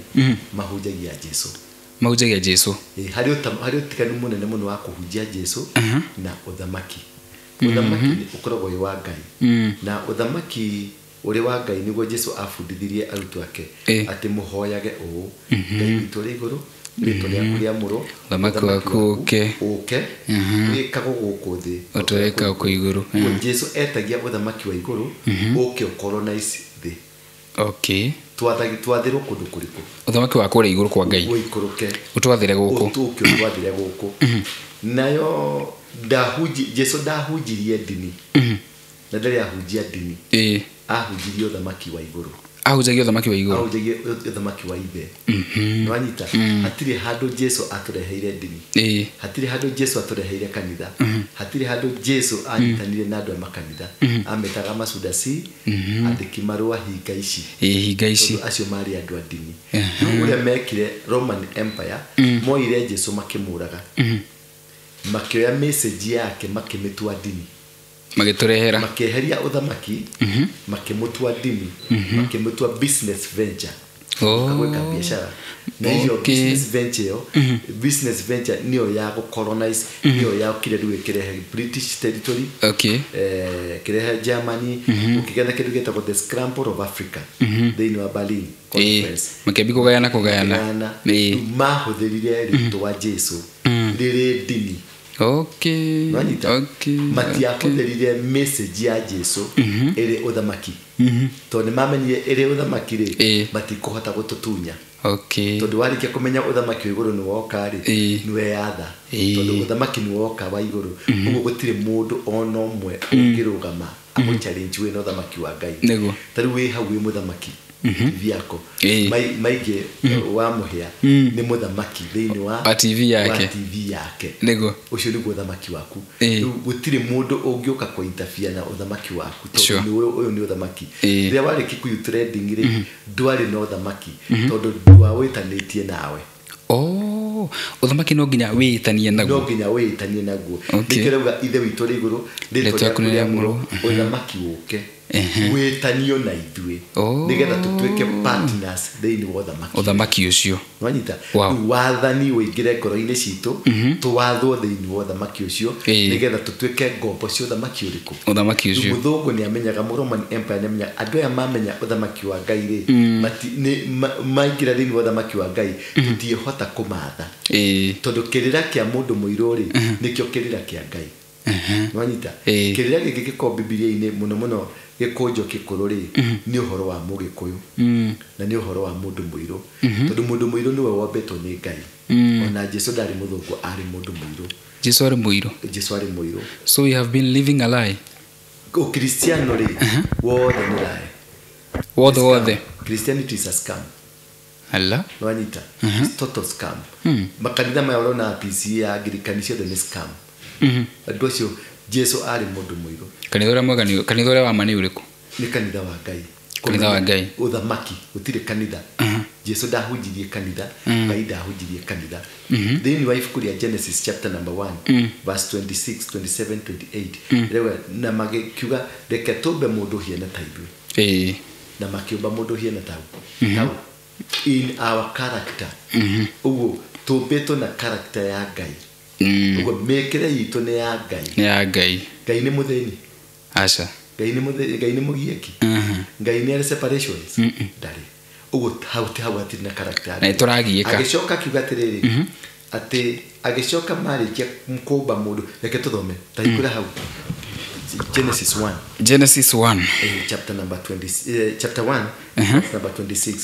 mahunjagia Jesu. Mahunjagia Jesu. Harĩ ũtiganu mũnene mũno wa kũhunjia Jesu na ũthamaki. Ũthamaki nĩ ũkoragwo wĩ wa Ngai. Na ũthamaki ũrĩ wa Ngai nĩguo Jesu abundithirie arutwo ake atĩ mũhoyage ũũ, Ngai witũ ũrĩ igũrũ, rĩtwa rĩaku rĩamũrwo, ũthamaki waku ũke, wĩkagwo gũkũ thĩ o ta ũrĩa wĩkagwo kũu igũrũ. Jesu etagia ũthamaki wa igũrũ ũke ũcolonize thĩ. Okay. Twathĩrwo kũndũ kũrĩkũ? Ũthamaki wa kũrĩa igũrũ kwa Ngai ũikũrũke, ũtwathĩre gũkũ, ũke ũtwathĩre gũkũ. Nayo Jesu ndahunjirie ndini, na ndarĩ ahunjia ndini, ahunjirie ũthamaki wa igũrũ. Ahunjagia ũthamaki wa igũrũ. Ahunjagia ũthamaki wa ithe. Nĩwanyita? Hatirĩ handũ Jesu atũreheire ndini, hatirĩ handũ Jesu atũreheire kanitha, hatirĩ handũ Jesu anyitanire na andũ a makanitha. Ametaga masudasi, andĩki marũa, hinga ici. Hinga ici. Tondũ acio marĩ andũ a ndini. Rĩu ũrĩa mekire Roman Empire, moire Jesu makĩmũraga, makĩoya message yake makĩmĩtua ndini, magĩtũrehera, makĩeheria ũthamaki, makĩmũtua ndini, makĩmũtua business venture. Gwĩka biacara na iyo business venture yo business venture niyo ya gũcolonize, niyo ya kire rĩu ĩkĩrehe British territory, kĩrehe Germany, ũkĩgĩa na kĩndũ gĩtagwo the Scramble of Africa thĩinĩ wa Berlin Conference. Makĩambi kũgayana. Mahũthĩrire rĩtwa Jesu rĩrĩ ndini. Matiahũthĩrire message ya Jesu ĩrĩ ũthamaki, tondũ nĩmamenyire ĩrĩ ũthamaki rĩ matikũhota gũtũtunya. Tondũ warĩkia kũmenya ũthamaki wa igũrũ nĩ woka rĩ, nĩweyatha, tondũ ũthamaki nĩ woka wa igũrũ, ũguo gũtirĩ mũndũ ona ũmwe ũngĩrũgama amũ challenge wĩna ũthamaki wa Ngai. Ta rĩu wĩ hau wĩ mũthamaki TV yako maingĩ wa mũhĩa nĩ mũthamaki thĩinĩ wa TV yake, nĩguo ũcio nĩguo ũthamaki waku. Rĩu gũtirĩ mũndũ ũngĩũka kũ interfere na ũthamaki waku, tondũ ũyũ nĩ ũthamaki. Rĩrĩa warĩ Kikuyu trending rĩ, ndwarĩ na ũthamaki tondũ ndwawĩtanĩtie nawe. Ũthamaki no nginya wĩtanie naguo, no nginya wĩtanie naguo. Nĩkĩo rauga ithe witũ rĩ igũrũ, rĩtwa rĩaku rĩamũrwo, ũthamaki ũke, wĩtanio na ithuĩ, nĩgetha tũtuĩke partners thĩinĩ wa ũthamaki ũcio. Nwanyita? Rĩu wathani ũingĩre ngoro-inĩ citũ, tũwathwo thĩinĩ wa ũthamaki ũcio, nĩgetha tũtuĩke ngombo cia ũthamaki ũrĩkũ? Ũthamaki ũcio. Mũthũngũ nĩamenyaga, Roman Empire nĩamenyaga andũ aya mamenya ũthamaki wa Ngai rĩ, maingĩra thĩinĩ wa ũthamaki wa Ngai tũtiĩhota kũmatha, tondũ kĩrĩra kĩa mũndũ mũirũ rĩ nĩkĩo kĩrĩra kĩa Ngai. Nwanyita? Kĩrĩra gĩkĩ gĩkoragwo Bibilia-inĩ mũno mũno gĩkũnjo gĩkũrũ rĩ nĩ ũhoro wa mũgĩkũyũ na nĩ ũhoro wa mũndũ mũirũ, tondũ mũndũ mũirũ nĩwe wombĩtwo nĩ Ngai. Ona Jesu ndarĩ mũthũngũ, arĩ mũndũ mũirũ. Jesu arĩ mũirũ. Jesu arĩ mũirũ. So we have been living a lie. Ũkristiano rĩ wothe nĩ lie. Wothe. Christianity is a scam. Ala? Nwanyita? It's total scam. Makanitha maya ũrona PCA, Anglican ciothe nĩ scam. Andũ acio Jesu arĩ mũndũ mũirũ. Kanitha ũrĩa mwega nĩ kanitha ũrĩa wa ma nĩ ũrĩkũ? Nĩ kanitha wa Ngai. Kanitha wa Ngai. Ũthamaki gũtirĩ kanitha. Jesu ndahunjirie kanitha, Ngai ndahunjirie kanitha. Thĩinĩ wa ibuku rĩa Genesis chapter number 1 verse 26, 27, 28 rĩu na magĩkiuga reke tũmbe mũndũ hiana ta ithuĩ. Na makĩũmba mũndũ hiana tau. In our character. Ũguo tũmbĩtwo na character ya Ngai. Ũguo mĩkĩre itũ nĩ ya Ngai. Nĩ ya Ngai. Ngai nĩ mũthĩni? Aca. Ngai nĩ mũthĩni, Ngai nĩ mũgiĩki? Ngai nĩ arĩ separations? Ndarĩ. Ũguo hau ti hau hatirĩ na character. Na nĩtũragiĩka. Agĩcoka akiuga atĩrĩrĩ, atĩ agĩcoka marĩkia kũmba mũndũ, reke tũthome ta hingũra hau Genesis 1. Genesis 1. Chapter number 20, chapter 1 verse number 26.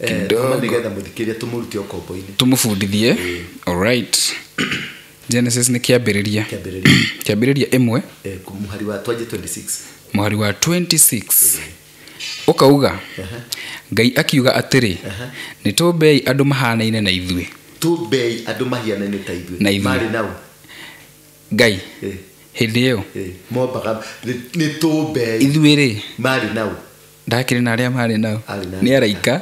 Nĩgetha mũthikĩrĩria tũmũrute ũkombo-inĩ, tũmũbundithie. All right. Genesis nĩ kĩambĩrĩria. Kĩambĩrĩria ĩmwe, mũhari wa 26. Mũhari wa 26. Ũkauga Ngai akiuga atĩrĩ, nĩ tũmbei andũ mahanaine na ithuĩ. Tũmbei andũ mahianaine ta ithuĩ. Marĩ nao Ngai hĩndĩ ĩyo mombaga nĩ tũmbei ithuĩ rĩ marĩ nao, ndakĩrĩ na arĩa marĩ nao nĩ araika.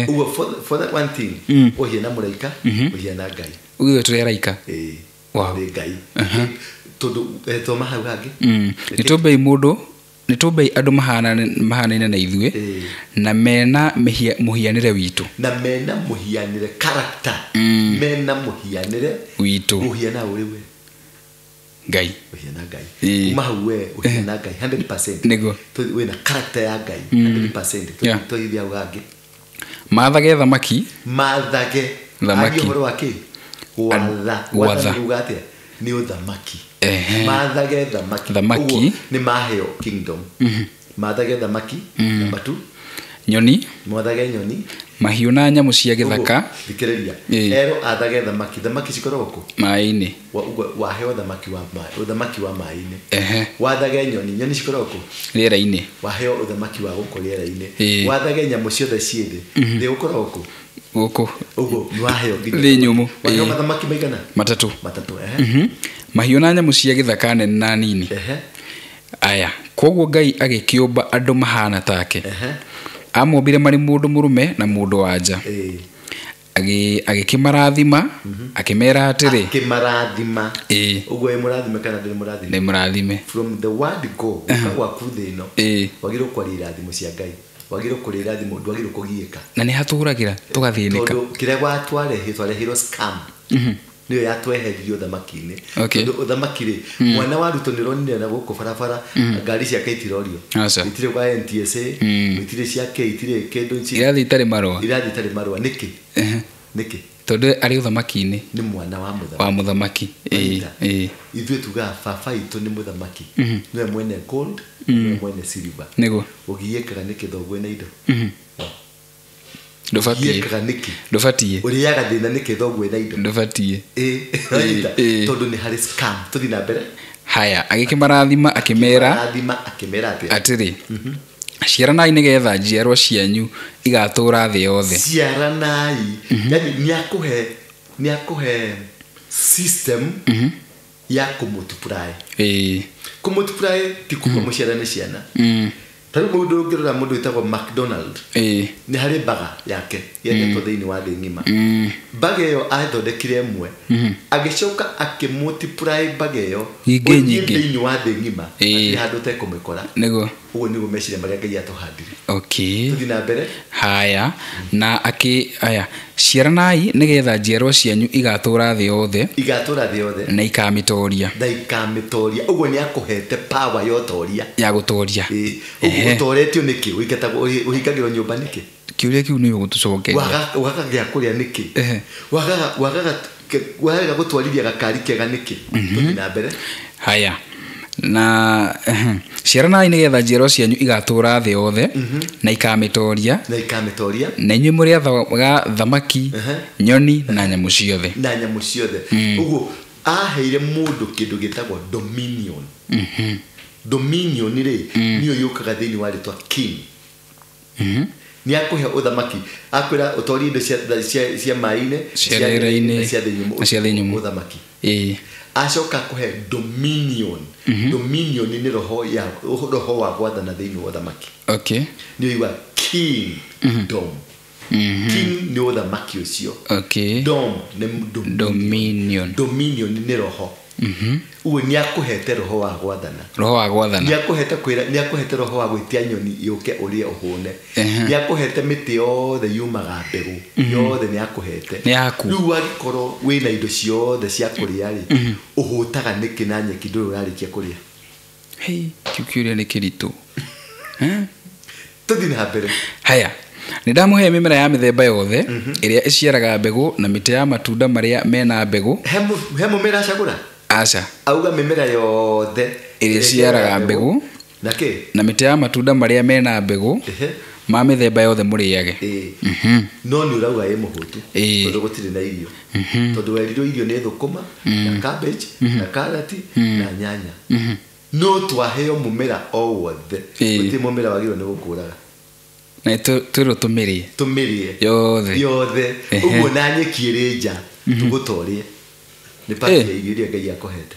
Ũguo for that one thing, ũhiana mũraika, ũhiana Ngai. Ũguo tũrĩ araika. Nĩ Ngai. Tondũ thoma hau hangĩ. Nĩ tũmbei mũndũ, nĩ tũmbei andũ mahanaine na ithuĩ, na mena mũhianĩre witũ. Na mena mũhianĩre, character. Mena mũhianĩre witũ. Ũhiana ũrĩ we Ngai. Ũhiana Ngai. Kuma hau we ũhiana Ngai 100%. Nĩguo. Wĩna character ya Ngai 100%. Tũthiĩ hau hangĩ. Mathage thamaki. Mathage. Thamaki. Ũhoro wa kĩ? Gwatha. Gwatha nĩ kuuga atĩa? Nĩ ũthamaki. Mathage thamaki. Thamaki. Nĩ maheo kingdom. Mathage thamaki. Number 2. Nyoni. Mwathage nyoni. Mahiũ na nyamũ cia gĩthaka. Thikĩrĩria. Ero athage thamaki. Thamaki cikoragwo kũ? Maĩ-inĩ. Waheo thamaki wa maĩ, ũthamaki wa maĩ-inĩ. Wathage nyoni. Nyoni cikoragwo kũ? Rĩera-inĩ. Waheo ũthamaki wa gũkũ rĩera-inĩ. Wathage nyamũ ciothe ciĩ thĩ. Thĩ gũkoragwo kũ? Gũkũ. Ũguo nĩ waheo nginya thĩ nyũmũ. Waheo mathamaki maigana? Matatũ. Mahiũ na nyamũ cia gĩthaka nene na nini. Aya, koguo Ngai agĩkĩũmba andũ mahana take. Amombire marĩ mũndũ mũrũme na mũndũ wa nja. Agĩkĩmarathima, akĩmera atĩrĩ. Akĩmarathima. Ũguo ĩ mũrathime kana ndĩrĩ mũrathime? Nĩ mũrathime. From the word go, gũka gwaku thĩ ĩno, wagĩrĩirwo kwaria irathimo cia Ngai. Wagĩrĩirwo kũrĩa irathimo, ndwagĩrĩirwo kũgiĩka. Na nĩ hatũragira tũgathĩnĩka. Tondũ kĩrĩa twarehirwo scam. Nĩyo yatweheririe ũthamaki-inĩ. Okay. Tondũ ũthamaki rĩ, mwana wa Ruto nĩũronire na gũkũ barabara, ngari ciake itirorio. Aca. Itirĩ kwa NTSA, itirĩ ciake, itirĩ kĩndũ Irathiĩ itarĩ marũa. Irathiĩ itarĩ marũa. Nĩkĩ? Nĩkĩ? Tondũ arĩ ũthamaki-inĩ. Nĩ mwana wa mũthamaki. Wa mũthamaki. Ithuĩ tugaga baba witũ nĩ mũthamaki. Nĩwe mwene gold, nĩwe mwene silver. Nĩguo. Ũgiĩkaga nĩkĩ thoguo na indo? Ndũbatiĩ. Ũgiĩkaga nĩkĩ? Ndũbatiĩ. Ũrĩaga thĩna nĩkĩ thoguo na indo? Ndũbatiĩ. Tondũ nĩ harĩ scam. Tũthiĩ na mbere. Haya, agĩkĩmarathima akĩmera. Akĩmarathima akĩmera atĩa? Atĩrĩ. Ciaranai nĩgetha njiarwa cianyu igatũra thĩ yothe. Ciaranai. Yaani nĩakũhe system ya kũmultiply. Kũmultiply ti kuga mũciarane ciana. Ta rĩu mũndũ ũngĩrora mũndũ wĩtagwo McDonald. Nĩ harĩ baga yake yendetwo thĩinĩ wa thĩ ng'ima. Baga ĩyo athondekire ĩmwe. Agĩcoka akĩmultiply baga ĩyo Nyingĩ nyingĩ. thĩinĩ wa thĩ ng'ima. Hatirĩ handũ ũtekũmĩkora. Nĩguo. Ũguo nĩguo meciria marĩa Ngai atũhandire. Okay. Tũthiĩ na mbere. Haya, na aya, ciaranai nĩgetha njiarwa cianyu igatũra thĩ yothe. Igatũra thĩ yothe. Na ikamĩtoria. Na ikamĩtoria. Ũguo nĩ akũhete power ya ũtoria. Ya gũtoria. Ũguo ũtoretio nĩkĩ? Ũingatagwo, ũhingagĩrwo nyũmba nĩkĩ? Kĩũria kĩu nĩ ũgũtũcokeria. Wagaga gĩa kũrĩa nĩkĩ? Wagaga gũtwarithia gakari kega nĩkĩ? Tũthiĩ na mbere. Haya. Na ciaranai nĩgetha njiarwa cianyu igatũra thĩ yothe na ikamĩtoria. Na ikamĩtoria. Na inyuĩ mũrĩathaga thamaki, nyoni na nyamũ ciothe. Na nyamũ ciothe. Ũguo aheire mũndũ kĩndũ gĩtagwo dominion. Dominion rĩ, nĩyo yũkaga thĩinĩ wa rĩtwa king. Nĩ akũhe ũthamaki, akwĩra ũtorie indo cia maĩ-inĩ, cia rĩera-inĩ, cia thĩ nyũmũ, na cia thĩ nyũmũ. Ũthamaki. Acoka kũhe dominion. Dominion nĩ roho ya roho wa gwathana thĩinĩ wa ũthamaki. Okay. Nĩ ũigua kingdom. King nĩ ũthamaki ũcio. Okay. Dom nĩ dominion. Dominion nĩ roho. Ũguo nĩ akũhete roho wa gwathana. Roho wa gwathana. Nĩ akũhete kwĩra, nĩ akũhete roho wa gwĩtia nyoni yũke ũrĩe ũhũne. Nĩ akũhete mĩtĩ yothe yumaga mbegũ. Yothe nĩ akũhete. Nĩ yaku. Rĩu angĩkorwo wĩna indo ciothe cia kũrĩa rĩ, ũhũtaga nĩkĩ na nyeki ndũrĩ ũrarĩkia kũrĩa? Hey, kĩu kĩũria nĩ kĩritũ. Tũthiĩ na mbere. Haya. Nĩ ndamũhe mĩmera ya mĩthemba yothe ĩrĩa ĩciaraga mbegũ na mĩtĩ ya matunda marĩa mena mbegũ. He mũmera acagũra? Aca. Auga mĩmera yothe ĩrĩa ĩciaraga mbegũ na kĩ? Na mĩtĩ ya matunda marĩa mena mbegũ ma mĩthemba yothe mũrĩage. No nĩ ũrauga ĩ mũhũtu tondũ gũtirĩ na irio. Tondũ werirwo irio nĩ thũkũma na cabbage na karati na nyanya. No twaheo mũmera o wothe. Gũtirĩ mũmera wagĩrĩirwo nĩ gũkũraga. Na twĩrwo tũmĩrĩe. Tũmĩrĩe. Yothe. Yothe. Ũguo na nyeki ĩrĩ nja tũgũtorie. Nĩ part ya irio iria Ngai akũhete.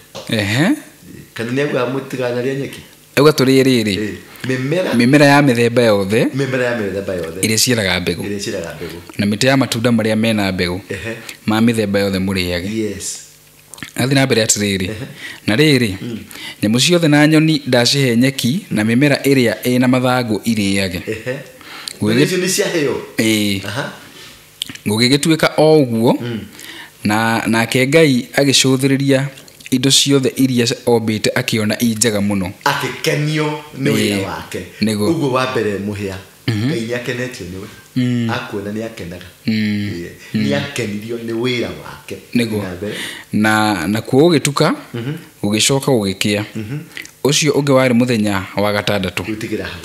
Kana nĩ augaga mũtiganarĩe nyeki? Auga tũrĩe rĩrĩ. Mĩmera ya mĩthemba yothe. Mĩmera ya mĩthemba yothe. Ĩrĩa ĩciaraga mbegũ. Ĩrĩa ĩciaraga mbegũ. Na mĩtĩ ya matunda marĩa mena mbegũ. Ma mĩthemba yothe mũrĩage. Yes. Athiĩ na mbere atĩrĩrĩ. Na rĩrĩ, nyamũ ciothe na nyoni ndacihe nyeki na mĩmera ĩrĩa ĩna mathangũ irĩage. Icio nĩ ciaheo? Gũgĩgĩtuĩka o ũguo. Na nake Ngai agĩcũthĩrĩria indo ciothe iria ombĩte akĩona i njega mũno. Akĩkenio nĩ wĩra wake. Ũguo wa mbere mũhĩa. Ngai nĩ akenetio nĩwe. Akuona nĩ akenaga. Nĩ akenirio nĩ wĩra wake. Nĩguo. Na nakuo gũgĩtuka, gũgĩcoka gũgĩkĩa. Ũcio ũngĩ warĩ mũthenya wa gatandatũ. Gwĩtigĩra hau.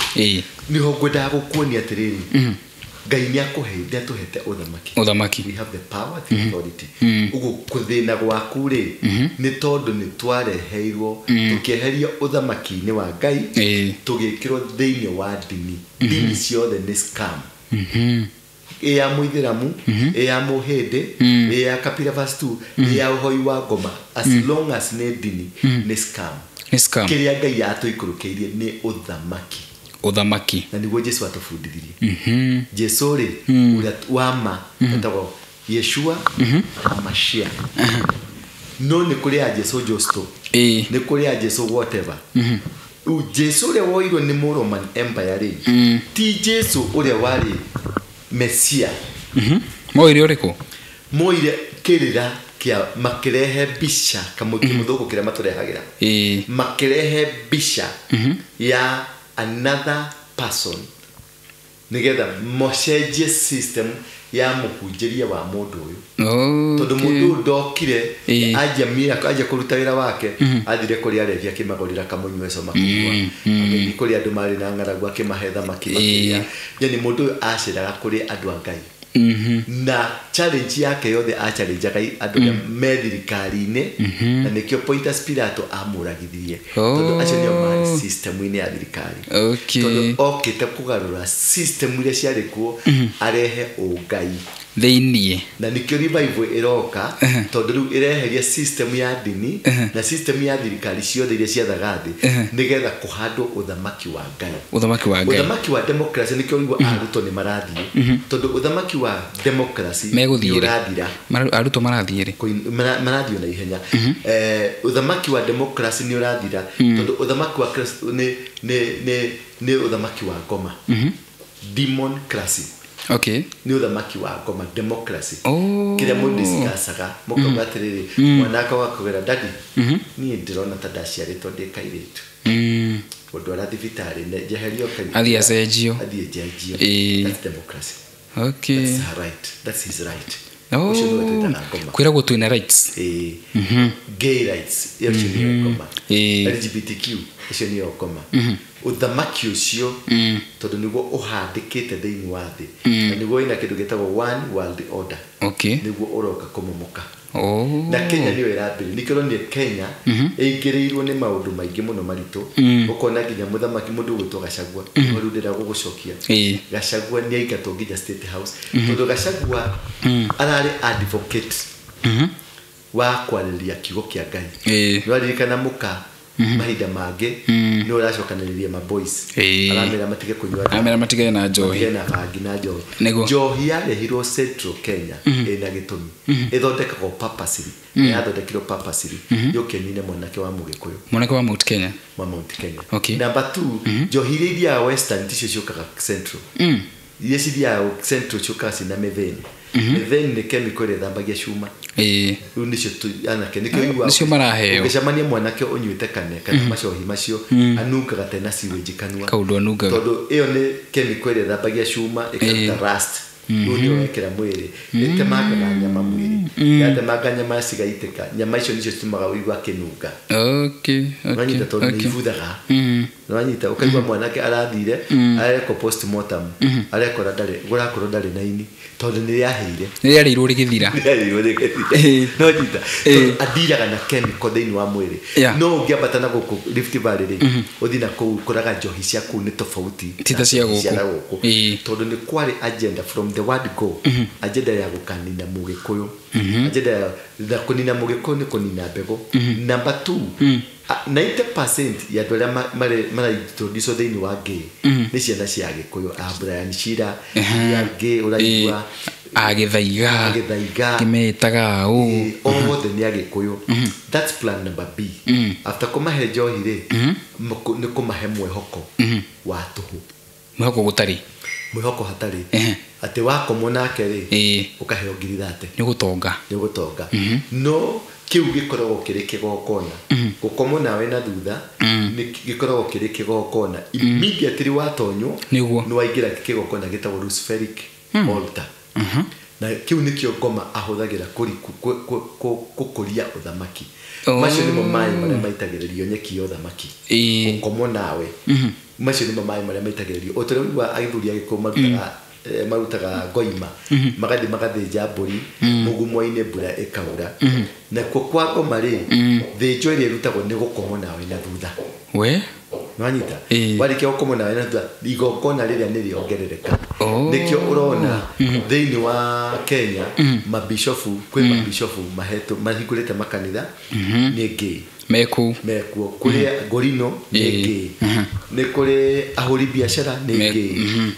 Nĩho ngwendaga gũkuonia atĩrĩrĩ. Ngai nĩ akũheire atũhete ũthamaki. Ũthamaki. We have the power, the authority. Ũguo kũthĩna gwaku rĩ, nĩ tondũ nĩ twareheirwo, tũkĩeherio ũthamaki-inĩ wa Ngai, tũgĩkĩrwo thĩinĩ wa ndini. Ndini ciothe nĩ scam. Ĩ ya mũithĩramu, ĩ ya mũhĩndĩ, ĩ ya Kapila verse 2, ĩ ya ũhoi wa ngoma. As long as nĩ ndini, nĩ scam. Nĩ scam. Kĩrĩa Ngai atũikũrũkĩirie nĩ ũthamaki. Ũthamaki. Na nĩguo Jesu atũbundithirie. Jesu rĩ, ũrĩa wa ma, etagwo Yeshua Hamashia. No nĩ kũrĩ a Jesu Justo. Nĩ kũrĩ a Jesu whatever. Rĩu Jesu ũrĩa woirwo nĩ mũ Roman Empire rĩ, ti Jesu ũrĩa warĩ Mesia. Moire ũrĩkũ? Moire kĩrĩra kĩa makĩrehe mbica kamũthũngũ kĩrĩa matũrehagĩra. Makĩrehe mbica ya another person nĩgetha macenjie system ya mũhunjĩria wa mũndũ ũyũ. Tondũ mũndũ ũyũ ndokire anjia miracle, anjia kũruta wĩra wake, athire kũrĩ arevi akĩmagũrĩra kamũnyweco makĩnyua, agĩthiĩ kũrĩ andũ marĩ na ng'aragu akĩmahe thamaki makĩrĩa. Yani mũndũ ũyũ aceraga kũrĩ andũ a Ngai. Na challenge yake yothe achallengeaga andũ arĩa me thirikari-inĩ, na nĩkĩo Pontius Pilato amũragithirie, tondũ acio nĩo marĩ system-inĩ ya thirikari. Tondũ okĩte kũgarũra system iria ciarĩ kuo, arehe ũngai thĩiniĩ. Na nĩkĩo revival ĩroka, tondũ rĩu ĩreheria system ya ndini na system ya thirikari ciothe iria ciathaga thĩ, nĩgetha kũhandwo ũthamaki wa Ngai. Ũthamaki wa Ngai. Ũthamaki wa democracy nĩkĩo ũraigua arutwo nĩ marathiĩ, tondũ ũthamaki wa democracy Megũthiĩ nĩ rĩ? ũrathira. Arutwo marathiĩ rĩ? Marathiĩ na ihenya. Ũthamaki wa democracy nĩ ũrathira, tondũ ũthamaki wa nĩ ũthamaki wa ngoma. Democracy. Nĩ ũthamaki wa ngoma, democracy. Kĩrĩa mũndũ discussaga, mũkauga atĩrĩrĩ, mwanake wakũgera, daddy, niĩ ndĩrona ta ndaciarĩtwo ndĩ kairĩtu. Ũndwara thibitarĩ, njeherio kairĩtu. Athiĩ acenjio. Athiĩ njenjio. That's democracy. That's her right. That's his right. Ũcio nĩwe twĩtaga ngoma. Kwĩragwo twĩna rights. Gay rights, ĩyo nĩyo ngoma. LGBTQ, ũcio nĩyo ngoma. Ũthamaki ũcio, tondũ nĩguo ũhandĩkĩte thĩinĩ wa thĩ, na nĩguo wĩna kĩndũ gĩtagwo one world order. Nĩguo ũroka kũmomoka. Na Kenya nĩyo ĩrambĩrĩria. Nĩkĩo ũronire Kenya ĩingĩrĩirwo nĩ maũndũ maingĩ mũno maritũ. Ũkona nginya mũthamaki mũndũ ũgwĩtwo Gachagua, rĩu ndĩrenda gũgũcokia. Gachagua nĩ aingatwo nginya State House. Tondũ Gachagua ararĩ advocate wa kwarĩrĩria kiugo kĩa Ngai. Nĩwaririkana mũka mahinda mangĩ nĩ ũracokanĩrĩria ma boys. Aramera matige kũnyua ndawa. Aramera matige na njohi. Matige na bangi na njohi. Nĩguo. Njohi yarehirwo Central Kenya ĩna gĩtũmi. Ĩthondekagwo purposely. Yathondekirwo purposely. Yũke ĩnine mwanake wa Mũgĩkũyũ. Mwanake wa Mount Kenya. Wa Mount Kenya. Number 2, njohi iria ithiaga Western ticio ciũkaga Central. Iria cithiaga Central ciũkaga ciĩna methane. Methane nĩ chemical ĩrĩa ĩthambagia cuma. Rĩu nĩcio anake, nĩkĩo ũiguaga Nĩcio maraheo. Ũngĩcemania mwanake ũnyuĩte kane kana macohi macio, anungaga tena sewage kanua. Kaũndũ anungaga. Tondũ ĩyo nĩ chemical ĩrĩa ĩthambagia cuma, ĩkaruta rust. Rĩu nĩyo wekĩra mwĩrĩ, ĩtemangaga nyama mwĩrĩ. Yatemanga nyama cigaitĩka. Nyama icio nĩcio citũmaga ũigue akĩnunga. Nĩwanyita tondũ nĩ ibuthaga. Nĩwanyita, ũkaigua mwanake arathire, arekwo postmortem, arekora ndarĩ, ũrakorwo ndarĩ na ini, tondũ nĩ rĩahĩire. Nĩ rĩarĩirwo rĩgĩthira. Nĩ rĩarĩirwo rĩgĩthira. Nĩwanyita, tondũ andiraga na chemical thĩinĩ wa mwĩrĩ. No ũngĩambata na gũkũ Rift Valley rĩ, ũthiĩ na kũu ũkoraga njohi cia kũu nĩ tofauti Ti ta cia na cia gũkũ. na gũkũ. Tondũ nĩ kwarĩ agenda from the word go, agenda ya gũkanina Mũgĩkũyũ. Agenda ya na kũnina Mũgĩkũyũ nĩ kũnina mbegũ. Number 2, 90% ya andũ arĩa maraintroduce thĩinĩ wa gay nĩ ciana cia Gĩkũyũ, a Brian Chira, a gay ũraigua, A Gĩthaiga. A Gĩthaiga. Kĩmetaga ũ. Othe nĩ Agĩkũyũ. That's plan number B. After kũmahe njohi rĩ, nĩ kũmahe mwĩhoko wa tũhũ. Mwĩhoko gũtarĩ. Mwĩhoko hatarĩ. Atĩ wakomwo nake rĩ, ũkaheo ngiri thate. Nĩ gũtonga. Nĩ gũtonga. No kĩu gĩkoragwo kĩrĩ kĩgongona. Gũkomwo nawe na thutha, nĩ gĩkoragwo kĩrĩ kĩgongona. Immediately watonywo, Nĩguo. nĩ waingĩra kĩgongona gĩtagwo Luciferic altar. Na kĩu nĩkĩo ngoma ahũthagĩra gũkũria ũthamaki. Macio nĩmo maĩ marĩa maitagĩrĩrio nyeki ya ũthamaki. Gũkomwo nawe. Macio nĩmo maĩ marĩa maitagĩrĩrio. O ta ũrĩa ũiguaga athuri a Gĩkũyũ marutaga ngoima, magathiĩ magathĩnja mbũri, mũgumo-inĩ mbura ĩkaura. Nakuo kwa ngoma rĩ, thĩnjo ĩrĩa ĩrutagwo nĩ gũkomwo nawe na thutha. We? Nĩwanyita? Warĩkia gũkomwo nawe na thutha, igongona rĩrĩa nĩ rĩongerereka. Nĩkĩo ũrona thĩinĩ wa Kenya, mabishofu, kwĩ mabishofu mahingũrĩte makanitha, nĩ gay. Mekũu. Mekuo. Kũrĩ Ngorino nĩ gay. Nĩ kũrĩ ahũri biacara nĩ gay.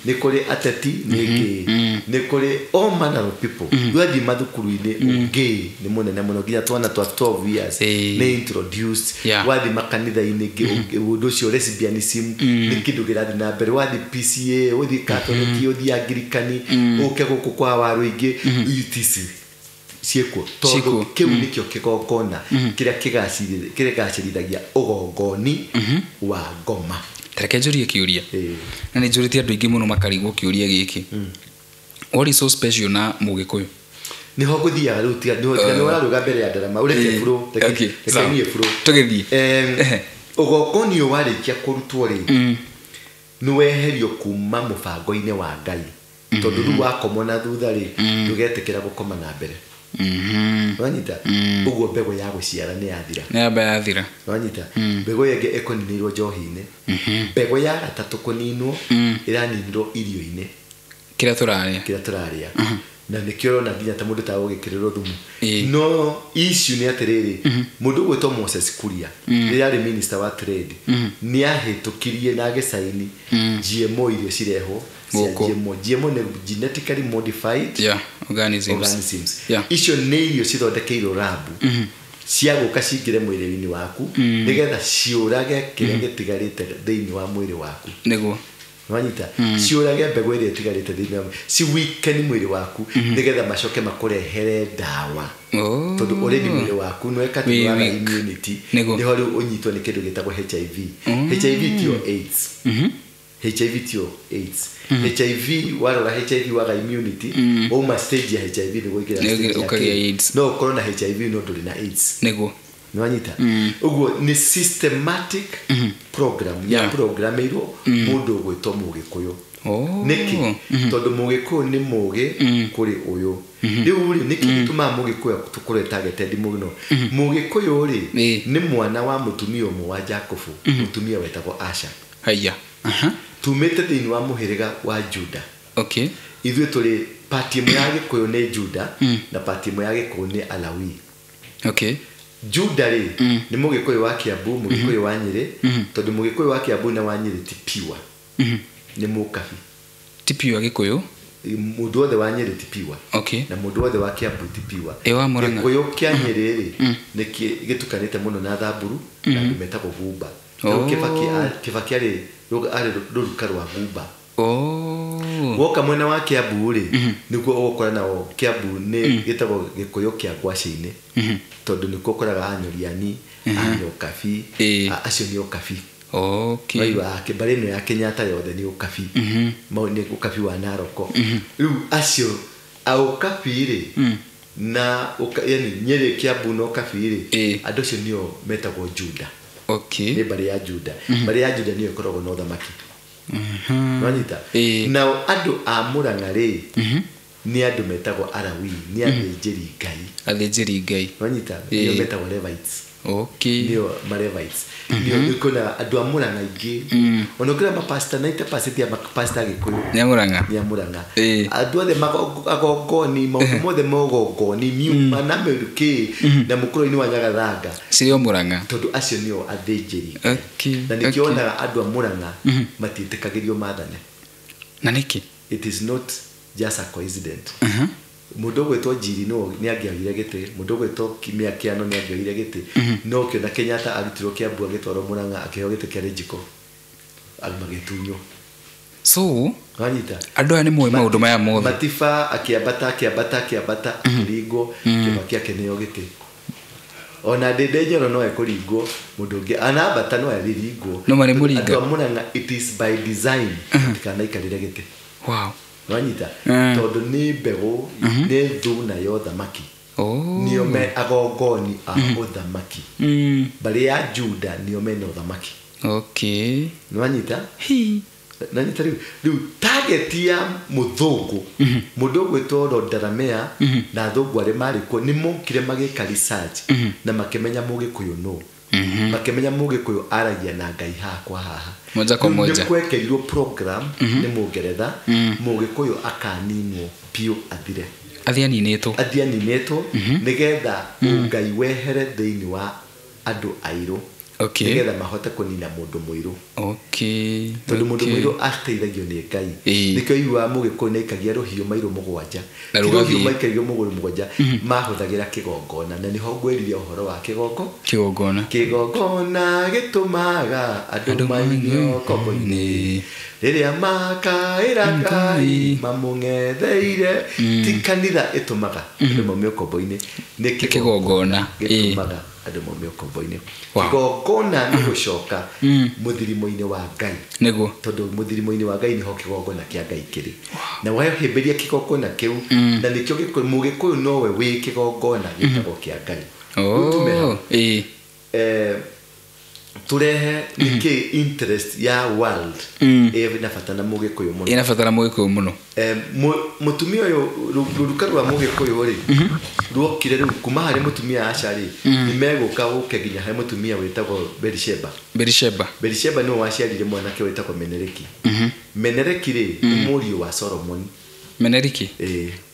Nĩ kũrĩ ateti nĩ gay. Nĩ Nĩ kũrĩ all manner of people. Wathiĩ mathukuru-inĩ ũngĩ nĩ mũnene mũno nginya twana twa 12 years nĩ introduced. Wathiĩ makanitha-inĩ ũndũ ũcio lesbianism nĩ kĩndũ kĩrathiĩ na mbere. Wathiĩ PCA, ũthiĩ Catholic, ũthiĩ Anglican, ũke gũkũ kwa Waruingĩ, etc. Ciĩkuo tondũ kĩu nĩkĩo kĩgongona kĩrĩa kĩgacĩrithagia ũgongoni wa ngoma. Reke njũrie kĩũria na nĩ njũrĩtie andũ aingĩ mũno makarigwo kĩũria gĩkĩ. What is so special na Mũgĩkũyũ? Nĩho ngũthiaga rĩu, tiga nĩ ũraruga mbere ya ndarama, ũreke bro, reke niĩ bro tũgĩthiĩ. Ũgongoni ũyũ warĩkia kũrutwo rĩ, nĩ weherio kuma mũbango-inĩ wa Ngai, tondũ rĩu wakomwo na thutha rĩ, ndũgetĩkĩra gũkoma na mbere. Wanyita? Ũguo mbegũ ya gũciara nĩ yathira. Nĩ yamba yathira. Wanyita? Mbegũ ĩngĩ ĩkũninĩirwo njohi-inĩ. Mbegũ ya gatatũ kũninwo ĩraninirwo irio-inĩ. Kĩrĩa tũrarĩa. Kĩrĩa tũrarĩa. Na nĩkĩo ũrona nginya ta mũndũ ta ũgĩkĩrĩrwo thumu. No issue nĩ atĩrĩrĩ, mũndũ ũgwĩtwo Moses Kuria, rĩrĩa arĩ minister wa trade, nĩ ahĩtũkirie na agĩcaini GMO irio cirehwo cia GMO. GMO nĩ genetically modified organisms. Icio nĩ irio cithondekeirwo rabu cia gũka cingĩre mwĩrĩ-inĩ waku nĩgetha ciũrage kĩrĩa gĩtigarĩte thĩinĩ wa mwĩrĩ waku. Nĩguo. Wanyita? Ciũrage mbegũ ĩrĩa ĩtigarĩte thĩinĩ wa ciwikeni mwĩrĩ waku nĩgetha macoke makũrehere ndawa. Tondũ already mwĩrĩ waku nĩ weka waga immunity, nĩho rĩu ũnyitwo nĩ kĩndũ gĩtagwo HIV. HIV tiyo AIDS. HIV tiyo AIDS. HIV warora HIV waga immunity, wauma stage ya HIV nĩguo ũingĩra stage ya AIDS. No ũkorwo na HIV no ndũrĩ na AIDS. Nĩguo. Nĩwanyita? Ũguo nĩ systematic program ya programĩirwo mũndũ ũgwĩtwo Mũgĩkũyũ. Nĩkĩ? Tondũ Mũgĩkũyũ nĩ mũgĩ kũrĩ ũyũ. Rĩu rĩ, nĩkĩ gĩtũmaga Mũgĩkũyũ tũkorwo targeted mũno? Mũgĩkũyũ rĩ, nĩ mwana wa mũtumia ũmwe wa Jakubu, mũtumia wetagwo Asha. Haya. Tumĩte thĩinĩ wa mũhĩrĩga wa Juda. Okay. Ithuĩ tũrĩ pati ĩmwe ya Gĩkũyũ nĩ Juda na pati ĩmwe ya Gĩkũyũ nĩ Alawi. Okay. Juda rĩ, nĩ Mũgĩkũyũ wa Kiambu, Mũgĩkũyũ wa Nyĩrĩ, tondũ Mũgĩkũyũ wa Kiambu na wa Nyĩrĩ ti pure. Nĩ mũkabi. Ti pure Gĩkũyũ? Mũndũ wothe wa Nyĩrĩ ti pure. Okay. Na mũndũ wothe wa Kiambu ti pure. Gĩkũyũ kĩa Nyĩrĩ rĩ, nĩ gĩtukanĩte mũno na Thamburu na andũ metagwo Gumba. Kĩbaki arĩ rũruka rwa Gumba. Woka mwena wa Kiambu rĩ, nĩkuo ũgũkora nao Kiambu nĩ gĩtagwo Gĩkũyũ kĩa ngwacĩ-inĩ. Tondũ nĩkuo ũkoraga Anyoriani, Anyokabi, acio nĩ Ũkabi. Okay. Waigua mbarĩ ĩno ya Kenyatta yothe nĩ Ũkabi. Mau nĩ Ũkabi wa Naroko. Rĩu acio a Ũkabi rĩ, na yani Nyĩrĩ, Kiambu na Ũkabi rĩ, andũ acio nĩo metagwo Juda. Okay. Nĩ mbarĩ ya Juda. Mbarĩ ya Juda nĩyo ĩkoragwo na ũthamaki. Wanyita? Nao andũ a Mũrang'a rĩ, nĩ andũ metagwo Alawi, nĩ athĩnjĩri Ngai. Athĩnjĩri Ngai. Wanyita? Nĩo metagwo Levites. Okay. Nĩo ma Levites. Nĩo ũkona andũ a Mũrang'a aingĩ. Ona ũkĩra mapasta 90% ya mapasta Gĩkũyũ nĩ a Mũrang'a. Nĩ a Mũrang'a. Andũ othe magongoni, maũndũ mothe ma ũgongoni, miuma na mĩrukĩ na mũkũrũ-inĩ wa Nyagathanga. Cirĩ o Mũrang'a. Tondũ acio nĩo athĩnjĩri Ngai. Na nĩkĩo wonaga andũ a Mũrang'a matiĩtĩkagĩrio maathane. Na nĩkĩ? It is not just a coincidence. Mũndũ ũgwĩtwo Njiri no nĩ angĩoire gĩtĩ, mũndũ ũgwĩtwo Kimia Kĩano nĩ angĩoire gĩtĩ, no ũkĩona Kenyatta arutirwo Kiambu agĩtwarwo Mũrang'a akĩheo gĩtĩ kĩa Njiko, magĩtunywo. So, wanyita? Andũ aya nĩ moĩ maũndũ maya mothe. Matiba akĩambata akĩambata akĩambata akĩringwo, Kĩbaki akĩneo gĩtĩ. Ona Ndĩndĩ Nyoro no ekũringwo, mũndũ ũngĩ anambata no arĩringwo. No marĩ mũringa. Andũ a Mũrang'a it is by design matikanaikairĩre gĩtĩ. Wow. Wanyita? Tondũ nĩ mbegũ, nĩ thuna ya ũthamaki. Nĩo me agongoni a ũthamaki. Mbarĩ ya Juda nĩo mena ũthamaki. Okay. Nĩwanyita? Nanyita rĩu target ya mũthũngũ, mũndũ ũgwĩtwo Rondaramea na athũngũ arĩa marĩ kuo nĩ mokire magĩka research na makĩmenya Mũgĩkũyũ nũ. Makĩmenya Mũgĩkũyũ aragia na Ngai haha kwa haha. Moja kwa moja. Nĩ kwekerirwo program nĩ Mũngeretha, Mũgĩkũyũ akaninwo biũ athire. Athiĩ aninĩtwo. Athiĩ aninĩtwo nĩgetha Ngai wehere thĩinĩ wa andũ airũ. Okay. Nĩgetha mahote kũnina mũndũ mũirũ. Okay. Tondũ mũndũ mũirũ ateithagio nĩ Ngai. Nĩkĩo iguaga mũgĩkũyũ nĩaikagia rũhiũ mairũ mũgwanja. Na Ti rũhiũ rũgathiĩ. maikagia mũgũrũ mũgwanja, mahũthagĩra kĩgongona. Na nĩho ngwĩrire ũhoro wa kĩgongo. Kĩgongona. Kĩgongona gĩtũmaga andũ Andũ mainio mainio ngombo-inĩ. Rĩrĩa makaĩra Ngai mamũng'etheire. Ti kanitha ĩtũmaga andũ maumio ngombo-inĩ, nĩ Kĩgongona. gĩtũmaga andũ maumio ngombo-inĩ. Wow. Kĩgongona nĩ gũcoka mũthirimo-inĩ wa Ngai. Nĩguo. Tondũ mũthirimo-inĩ wa Ngai nĩho kĩgongona kĩa Ngai kĩrĩ. Na wahĩmbĩria kĩgongona kĩu, na nĩkĩo Mũgĩkũyũ nowe wĩ kĩgongona gĩtagwo kĩa Ngai. Rĩu tume hau. Oh. Turehe nĩkĩ interest ya world ĩna bata na Mũgĩkũyũ mũno. Ĩna bata na Mũgĩkũyũ mũno. Mũtumia ũyũ, rũruka rwa Mũgĩkũyũ rĩ, ruokire rĩu kuma harĩ mũtumia Asha rĩ, nĩmegũka gũke nginya harĩ mũtumia wĩtagwo Berisheba. Berisheba. Berisheba nĩwe waciarire mwanake wĩtagwo Menereki. Menereki rĩ, nĩ mũriũ wa Solomoni. Meneriki?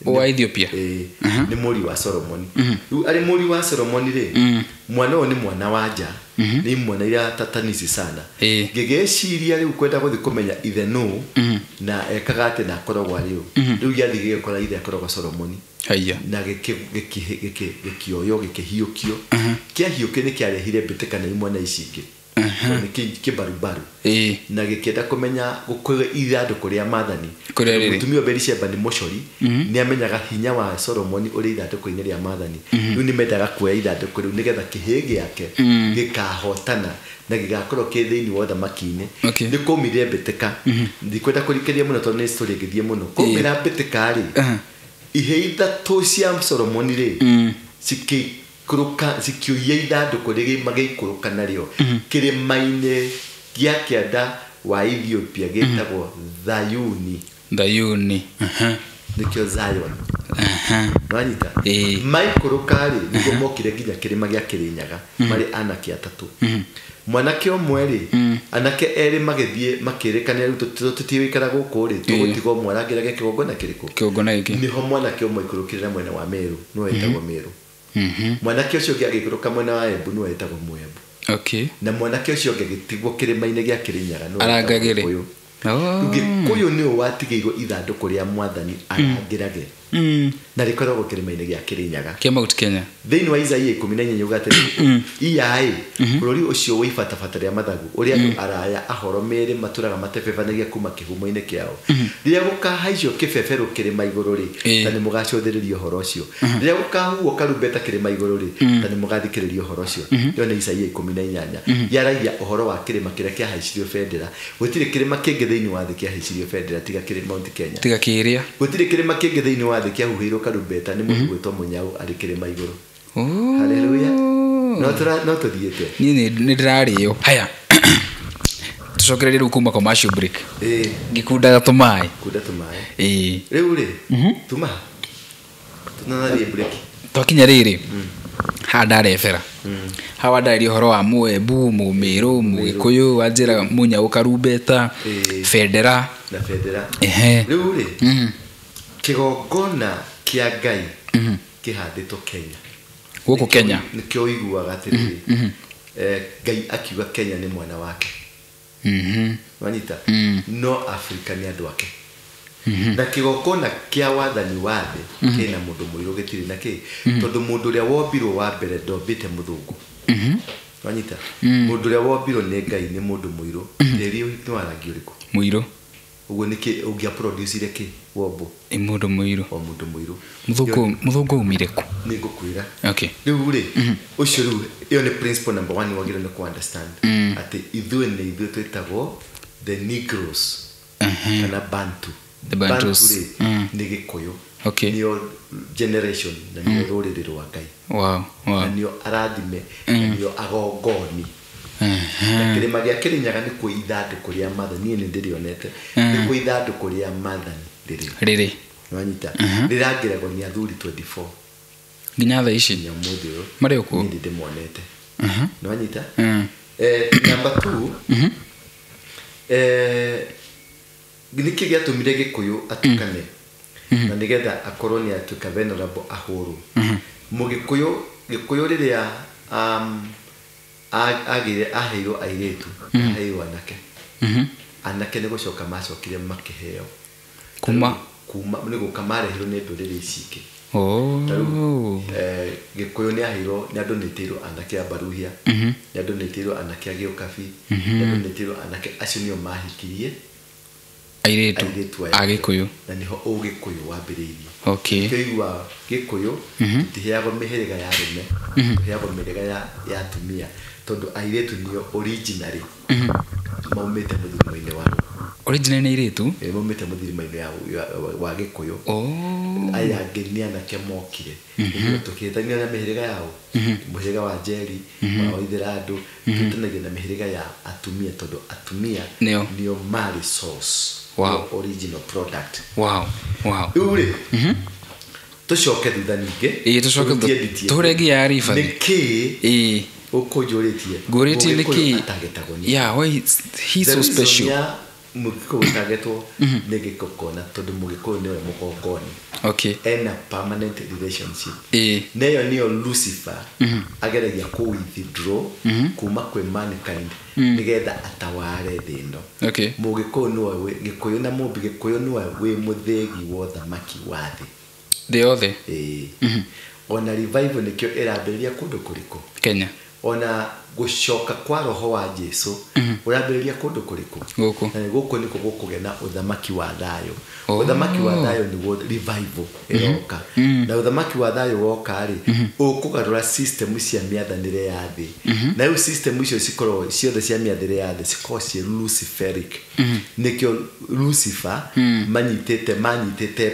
Wa Ethiopia? Nĩ mũriũ wa Solomoni. Rĩu arĩ mũriũ wa Solomoni rĩ, mwana ũyũ nĩ mwana wa nja, nĩ mwana iria tatanisi sana. Ngĩgĩciria rĩu kwenda gũthiĩ kũmenya ithe nũ, na ekaga atĩ na akoragwo arĩ ũ. Rĩu gĩathiĩ gĩgĩkora ithe akoragwo Solomoni. Haiya. Na gĩkĩoywo, gĩkĩhiũkio. Kĩahiũkio nĩ kĩarehire mbĩtĩka na imwana ici ingĩ. Nĩ kĩmbarubaru. Na gĩkĩenda kũmenya gũkũrĩ ithandũkũ rĩa maathani. Kũrĩa rĩrĩ. Mũtumia Berisheba nĩ mũcori, nĩ amenyaga hinya wa Solomoni ũrĩ ithandũkũ-inĩ rĩa maathani. Rĩu nĩ mendaga kuoya ithandũkũ rĩu nĩgetha kĩhĩĩ gĩake gĩkahotana na gĩgakorwo kĩ thĩinĩ wa ũthamaki-inĩ. Nĩ kwaumire mbĩtĩka. Ndikwenda kũrikĩria mũno tondũ nĩ story ĩngĩthiĩ mũno. Kwaumĩra mbĩtĩka rĩ, ihĩĩ ithatũ cia Solomoni rĩ, cikĩikũrũka, cikĩũiya ithandũkũ rĩrĩ magĩikũrũka narĩo kĩrĩma-inĩ gĩa kĩanda wa Ethiopia gĩtagwo Zayuni. Zayuni. Nĩkĩo Zion. Wanyita? Maikũrũka rĩ, nĩguo mokire nginya kĩrĩma gĩa Kĩrĩnyaga, marĩ anake atatũ. Mwanake ũmwe rĩ, anake erĩ magĩthiĩ makĩrĩkanĩra rĩu tũtigũikara gũkũ rĩ, tũgũtigwo mwarangĩrage kĩgongona kĩrĩkũ? Kĩgongona gĩkĩ. Nĩho mwanake ũmwe aikũrũkire na mwena wa Meru, nĩwe wĩtagwo Meru. Mwanake ũcio ũngĩ agĩikũrũka mwena wa Embu, nĩwe wĩtagwo Mũembu. Na mwanake ũcio ũngĩ agĩtigwo kĩrĩma-inĩ gĩa Kĩrĩnyaga, nĩwe wĩtagwo Arangagĩre. Gĩkũyũ. Gĩkũyũ nĩwe watigĩirwo ithandũkũ rĩa mwathani arangĩrage. Na rĩkoragwo kĩrĩma-inĩ gĩa Kĩrĩnyaga. Kĩa Mount Kenya. Thĩinĩ wa Isaia 14 yuga atĩrĩ, iyaĩ, bũrũri ũcio wĩ ibatabata rĩa mathagu, ũrĩa andũ araya ahoro merĩ matũraga matebebanagia kuma kĩhumo-inĩ kĩao. Rĩrĩa gũkahaicio kĩbebero kĩrĩma igũrũ rĩ, ta nĩ mũgacũthĩrĩria ũhoro ũcio. Rĩrĩa gũkahuhwo karumbeta kĩrĩma igũrũ rĩ, ta nĩ mũgathikĩrĩria ũhoro ũcio. Ĩyo nĩ Isaia 18. Yaragia ũhoro wa kĩrĩma kĩrĩa kĩahaicirio bendera. Gũtirĩ kĩrĩma kĩngĩ thĩinĩ wa thĩ kĩahaicirio bendera tiga kĩrĩ Mount Kenya. Tiga kĩrĩa. Gũtirĩ kĩrĩma kĩngĩ thĩinĩ wa thĩ kĩahuhĩirwo karumbeta nĩ mũndũ gwĩtwo Mũnyau arĩ kĩrĩma igũrũ. Hallelujah. No tũthiĩte. Niĩ nĩ ndĩrarĩo. Haya. Tũcokererie rĩu kuma commercial break. Ngĩkundaga tũmaĩ. Kunda tũmaĩ. Rĩu rĩ, tuma. Tũnathiĩ break. Twakinya rĩrĩ. Haha ndarebera. Haha ndarĩria ũhoro wa Mũembu, Mũmĩrũ, Mũgĩkũyũ, wanjĩra Mũnyau karumbeta, bendera. Na bendera. Rĩu rĩ, kĩgongona kĩa Ngai kĩhandĩtwo Kenya. Gũkũ Kenya. Nĩkĩo ũiguaga atĩrĩrĩ, Ngai akiuga Kenya nĩ mwana wake. Wanyita? No Afrika nĩ andũ ake. Na kĩgongona kĩa wathani wa thĩ kĩna mũndũ mũirũ gĩtirĩ na kĩ, tondũ mũndũ ũrĩa wombirwo wa mbere ndombĩte mũthũngũ. Wanyita? Mũndũ ũrĩa wombirwo nĩ Ngai nĩ mũndũ mũirũ. Tĩri nĩ wa rangi ũrĩkũ? Mũirũ. Ũguo nĩkĩ ũngĩaproducire kĩ wombo? Nĩ mũndũ mũirũ. O mũndũ mũirũ. Mũthũngũ aumire kũ? Nĩ ngũkwĩra. Okay. Rĩu rĩ, ũcio rĩu ĩyo nĩ principle number 1 wagĩrĩirwo nĩ kũ understand. Atĩ ithuĩ nĩ ithuĩ twĩtagwo the Negroes. Kana Bantu. The Bantus. Bantu rĩ, nĩ Gĩkũyũ. Okay. Nĩo generation na nĩo rũrĩrĩ rwa Ngai. Wow, wow. Na nĩo arathime, na nĩo agongoni. Na kĩrĩma gĩa Kĩrĩnyaga nĩkuo ithandũkũ rĩa maathani, niĩ nĩ ndĩrĩonete. Nĩkuo ithandũkũ rĩa maathani rĩrĩ. Rĩrĩ. Wanyita? Rĩrangĩragwo nĩ athuri 24. Nginya thaa ici? Nginya ũmũthĩ ũyũ. Marĩ o kuo? Niĩ ndĩmonete. Nĩwanyita? Number 2, nĩkĩ gĩatũmire Gĩkũyũ atukane? Na nĩgetha akorwo nĩ atuĩka venerable ahũrwo. Mũgĩkũyũ, Gĩkũyũ rĩrĩa Agire aheirwo airĩtu, aheirwo anake. Anake nĩ gũcoka macokire makĩheo. Kuma nĩ gũka marehirwo nĩ ndũrĩrĩ ici ingĩ. Oh. Gĩkũyũ nĩ aheirwo, nĩ andonĩtĩirwo anake a Baruhia, nĩ andonĩtĩirwo anake a Gĩũkabi, nĩ andonĩtĩirwo anake acio nĩo mahikirie airĩtu a Gĩkũyũ. Na nĩho ũgĩkũyũ wambĩrĩirie. Okay. Kĩigua Gĩkũyũ tũtiheagwo mĩhĩrĩga ya arũme, tũheagwo mĩhĩrĩga ya atumia tondũ airĩtu nĩo originally maumĩte mũthirimo-inĩ wa Originally nĩ airĩtu? Maumĩte mũthirimo-inĩ wa Gĩkũyũ. Oh. Aya angĩ nĩ anake mokire. Tũkĩtania na mĩhĩrĩga yao, mũhĩrĩga wa Njeri, wa Waithĩrandũ, tũtanagia na mĩhĩrĩga ya atumia tondũ atumia nĩo marĩ source. Wow. Original product. Wow. Wow. Rĩu rĩ, tũcoke thutha ningĩ. Ĩĩ, tũcoke thutha. Tũhũre nginya ya Ribathi. Nĩkĩ? Ĩĩ. Ũkũnjũrĩtie. Ngũrĩtie nĩkĩ? Atagetagwo nĩ. Yeah, why he's so special. Ya Mũgĩkũyũ gũtagetwo nĩ gĩkũkona tondũ Mũgĩkũyũ nĩwe mũgongoni. Okay. Ena permanent relationship. Ĩĩ. Na ĩyo nĩyo Lucifer ageragia kũ withdraw kuma kwĩ mankind nĩgetha ataware thĩ ĩno. Okay. Mũgĩkũyũ nĩwe Gĩkũyũ na Mũmbi, Gĩkũyũ nĩwe wĩ mũthĩgi wa ũthamaki wa thĩ. Thĩ yothe. Ĩĩ. Ona revival nĩkĩo ĩrambĩrĩria kũndũ kũrĩkũ? Kenya. Ona gũcoka kwa roho wa Jesu ũrambĩrĩria kũndũ kũrĩkũ? Gũkũ. Na gũkũ nĩkuo gũkũgĩa na ũthamaki wa thayũ. Ũthamaki wa thayũ nĩguo revival ĩroka. Na ũthamaki wa thayũ woka rĩ, ũkũgarũra system cia mĩathanĩre ya thĩ. Na rĩu system icio cikorwo ciothe cia mĩathanĩre ya thĩ cikorwo ciĩ Luciferic. Nĩkĩo Lucifer manyitĩte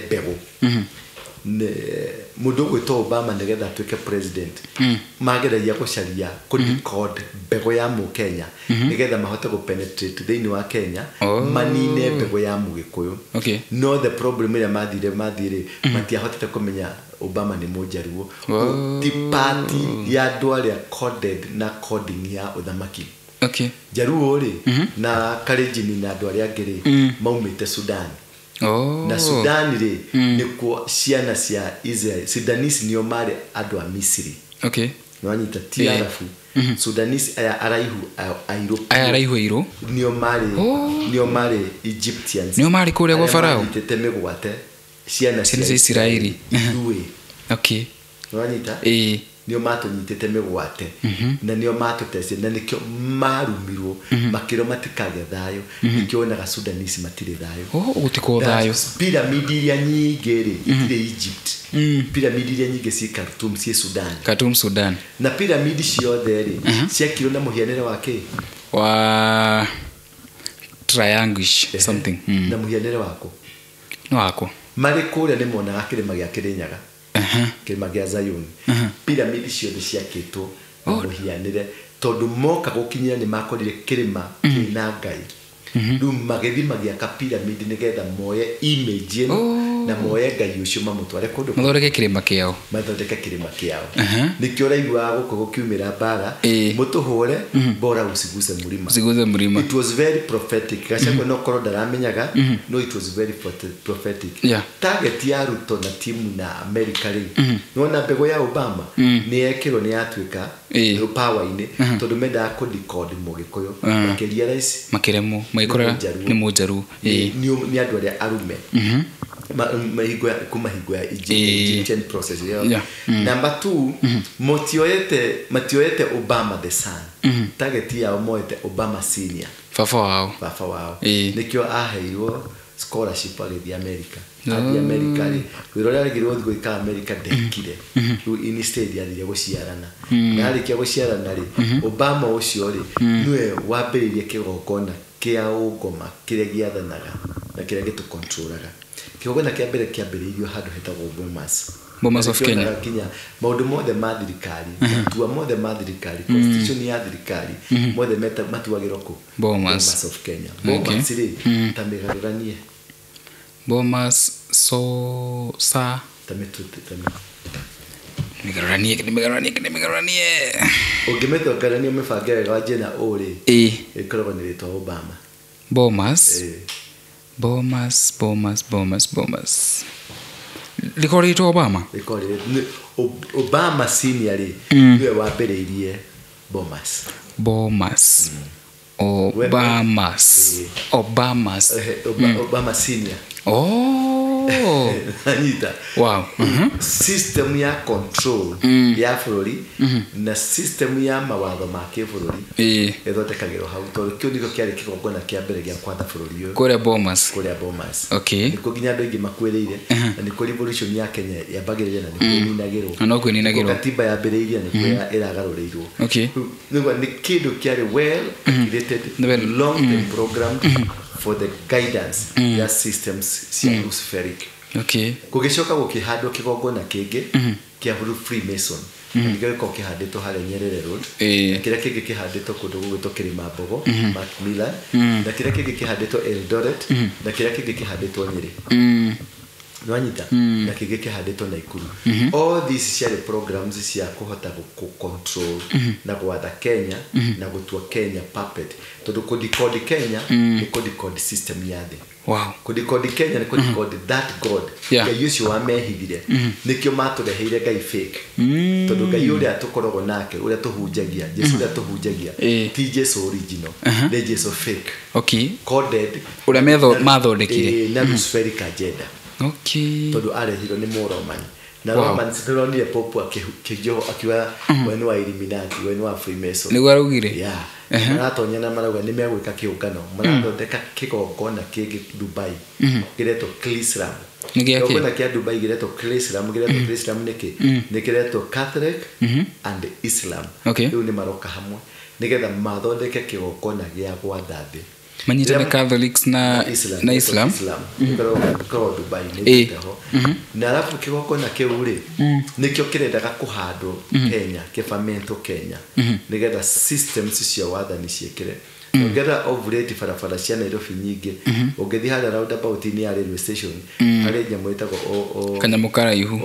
mbegũ. Mũndũ ũgwĩtwo Obama nĩgetha atuĩke president mageragia gũcaria kũ decode mbegũ ya Mũkenya nĩgetha mahote gũ penetrate thĩinĩ wa Kenya manine mbegũ ya Mũgĩkũyũ. Okay. No the problem ĩrĩa mathire matiahotete kũmenya Obama nĩ Mũnjaruo. Ti party ya andũ arĩa coded na coding ya ũthamaki. Okay. Njaruo rĩ na Kalenjin na andũ arĩa angĩ rĩ maumĩte Sudan. Oh. Na Sudan rĩ nĩkuo ciana cia Israel, Sudanese nĩo marĩ andũ a Misiri. Okay. Nĩwanyita ti Arabu. Sudanese aya araihu airũ. Aya araihu airũ. Nĩo marĩ nĩo marĩ Egyptians. Nĩo marĩ kũrĩa gwa Farao. Manyitĩte mĩgwate ciana cia Isiraeli. Ithuĩ. Okay. Nĩwanyita? Ĩĩ. Nĩo matũnyitĩte mĩgwate na nĩo matũtecire na nĩkĩo marumirwo makĩrwo matikagĩa thayũ. Nĩkĩo wonaga Sudanese matirĩ thayũ. Oh, gũtikorwo thayũ. Pyramid iria nyingĩ rĩ itirĩ Egypt. Pyramid iria nyingĩ ciĩ Khartoum, ciĩ Sudan. Khartoum, Sudan. Na pyramid ciothe rĩ ciakirwo na mũhianĩre wa kĩ? Wa triangle something. Na mũhianĩre wako. Nĩ wako. Marĩ kũrĩa nĩ monaga kĩrĩma gĩa Kĩrĩnyaga. Kĩrĩma gĩa Zayuni. Pyramid ciothe ciakĩtwo na mũhianĩre tondũ moka gũkinyĩra nĩ makorire kĩrĩma kĩna Ngai. Rĩu magĩthiĩ magĩaka pyramid nĩgetha moye image ĩno na moye Ngai ũcio mamũtware kũndũ mathondeke kĩrĩma kĩao. Mathondeke kĩrĩma kĩao. Nĩkĩo ũraiguaga gũkũ gũkiumĩra mbara, mũtũhũre bora usiguse mũrima. Usiguse mũrima. It was very prophetic. Gachagua no korwo ndaramenyaga, no it was very prophetic. Yeah. Target ya Ruto na timu na America rĩ, nĩwona mbegũ ya Obama nĩ yekĩrwo nĩ yatuĩka power-inĩ tondũ mendaga kũ decode Mũgĩkũyũ makĩria rais makĩremwo magĩkora nĩ Mũnjaruo. Nĩ andũ arĩa arume. Kuma hingo ya Egyptian process. Yeah. Number 2, matioete Obama the son. Target yao moete Obama senior. Baba wao. Baba wao. Nĩkĩo aheirwo scholarship agĩthiĩ America. Athiĩ America rĩ, wĩra ũrĩa aregirwo gũthiĩ gwĩka America ndekire. Rĩu instead athire gũciarana. Na arĩkia gũciarana rĩ, Obama ũcio rĩ, nĩwe wambĩrĩirie kĩgongona kĩa ũngoma kĩrĩa gĩathanaga na kĩrĩa gĩtũkontrolaga. Kĩgongona kĩa mbere kĩambĩrĩirio handũ hetagwo Bomas. Bomas of Kenya. Kinya maũndũ mothe ma thirikari, matua mothe ma thirikari, constitution ya thirikari, mothe matuagĩrwo kũ? Bomas of Kenya. Bomas rĩ, ta mĩgarũranie. Bomas so sa ta mĩgarũranie. Ũngĩmĩtongerania mĩbange wega wanjie na ũ rĩ, ĩkoragwo nĩ rĩtwa Obama. Bomas. Bomas. Rĩkorwo rĩtwa Obama? Rĩkorwo Obama senior rĩ, nĩwe wambĩrĩirie Bomas. Bomas. Obamas. Obamas. Obama senior. Oh. Anyita. Wow. System ya control ya bũrũri na system ya mawatho ma kĩbũrũri ĩthondekagĩrwo hau, tondũ kĩu nĩkĩo kĩarĩ kĩgongona kĩa mbere gĩa kwatha bũrũri ũyũ. Kũrĩa Bomas. Kũrĩa Bomas. Okay. Nĩkuo nginya andũ aingĩ makuĩrĩire, na nĩkuo revolution ya Kenya yambagĩrĩria na nĩkuo ĩninagĩrwo. Na no kwĩninagĩrwo. Katiba yambĩrĩirie na nĩkuo ĩragarũrĩirwo. Okay. Nĩguo nĩ kĩndũ kĩarĩ well calculated, long term programmed for the guidance ya systems cia Luciferic. Okay. Gũgĩcoka gũkĩhandwo kĩgongona kĩngĩ kĩa Freemason. Nĩkĩo gĩkoragwo kĩhandĩtwo harĩa Nyerere Road. Na kĩrĩa kĩngĩ kĩhandĩtwo kũndũ gũgwĩtwo Kĩrĩmambogo, Macmillan. Na kĩrĩa kĩngĩ kĩhandĩtwo Eldoret. Na kĩrĩa kĩngĩ kĩhandĩtwo Nyĩrĩ. Nwanyita? Na kĩngĩ kĩhandĩtwo Naikuru. All these ciarĩ programs cia kũhota gũ-control na gwatha Kenya na gũtua Kenya puppet. Tondũ kũ-decode Kenya nĩ kũ-decode system ya thĩ. Wow. Kũ-decode Kenya nĩ kũ-decode that God. Ngai ũcio wamehithire. Nĩkĩo matũreheire Ngai fake. Tondũ Ngai ũrĩa tũkoragwo nake, ũrĩa tũhunjagia, Jesu ũrĩa tũhunjagia, ti Jesu original, nĩ Jesu fake. Okay. Coded. Ũrĩa mathondekire. Na Luciferic agenda. Okay. Tondũ arehirwo nĩ Mũromani. Na Romans nĩronire Pope akĩjoho akiuga we nĩ wa Illuminati, we nĩ wa Freemason. Nĩguo araugire? Yeah. Maratonya na marauga nĩ megwĩka kĩũngano, marathondeka kĩgongona kĩngĩ Dubai kĩretwo Chrislam. Kĩgongona kĩa Dubai kĩretwo Chrislam, kĩretwo Chrislam nĩkĩ? Nĩ kĩretwo Catholic and Islam. Rĩu nĩ maroka hamwe nĩgetha mathondeke kĩgongona gĩa gwatha thĩ. Manyitane Catholics na na Islam. Gĩkoragwo Dubai nĩ ho. Na alafu kĩgongona kĩu rĩ nĩkĩo kĩrendaga kũhandwo Kenya, kĩbamento Kenya, nĩgetha systems cia wathani ciĩkĩre. Ũngĩenda ovulate barabara cia Nairobi nyingĩ, ũngĩthiĩ harĩa roundabout-inĩ ya railway station, harĩ nyamũ ĩtagwo kanyamũ karaihu,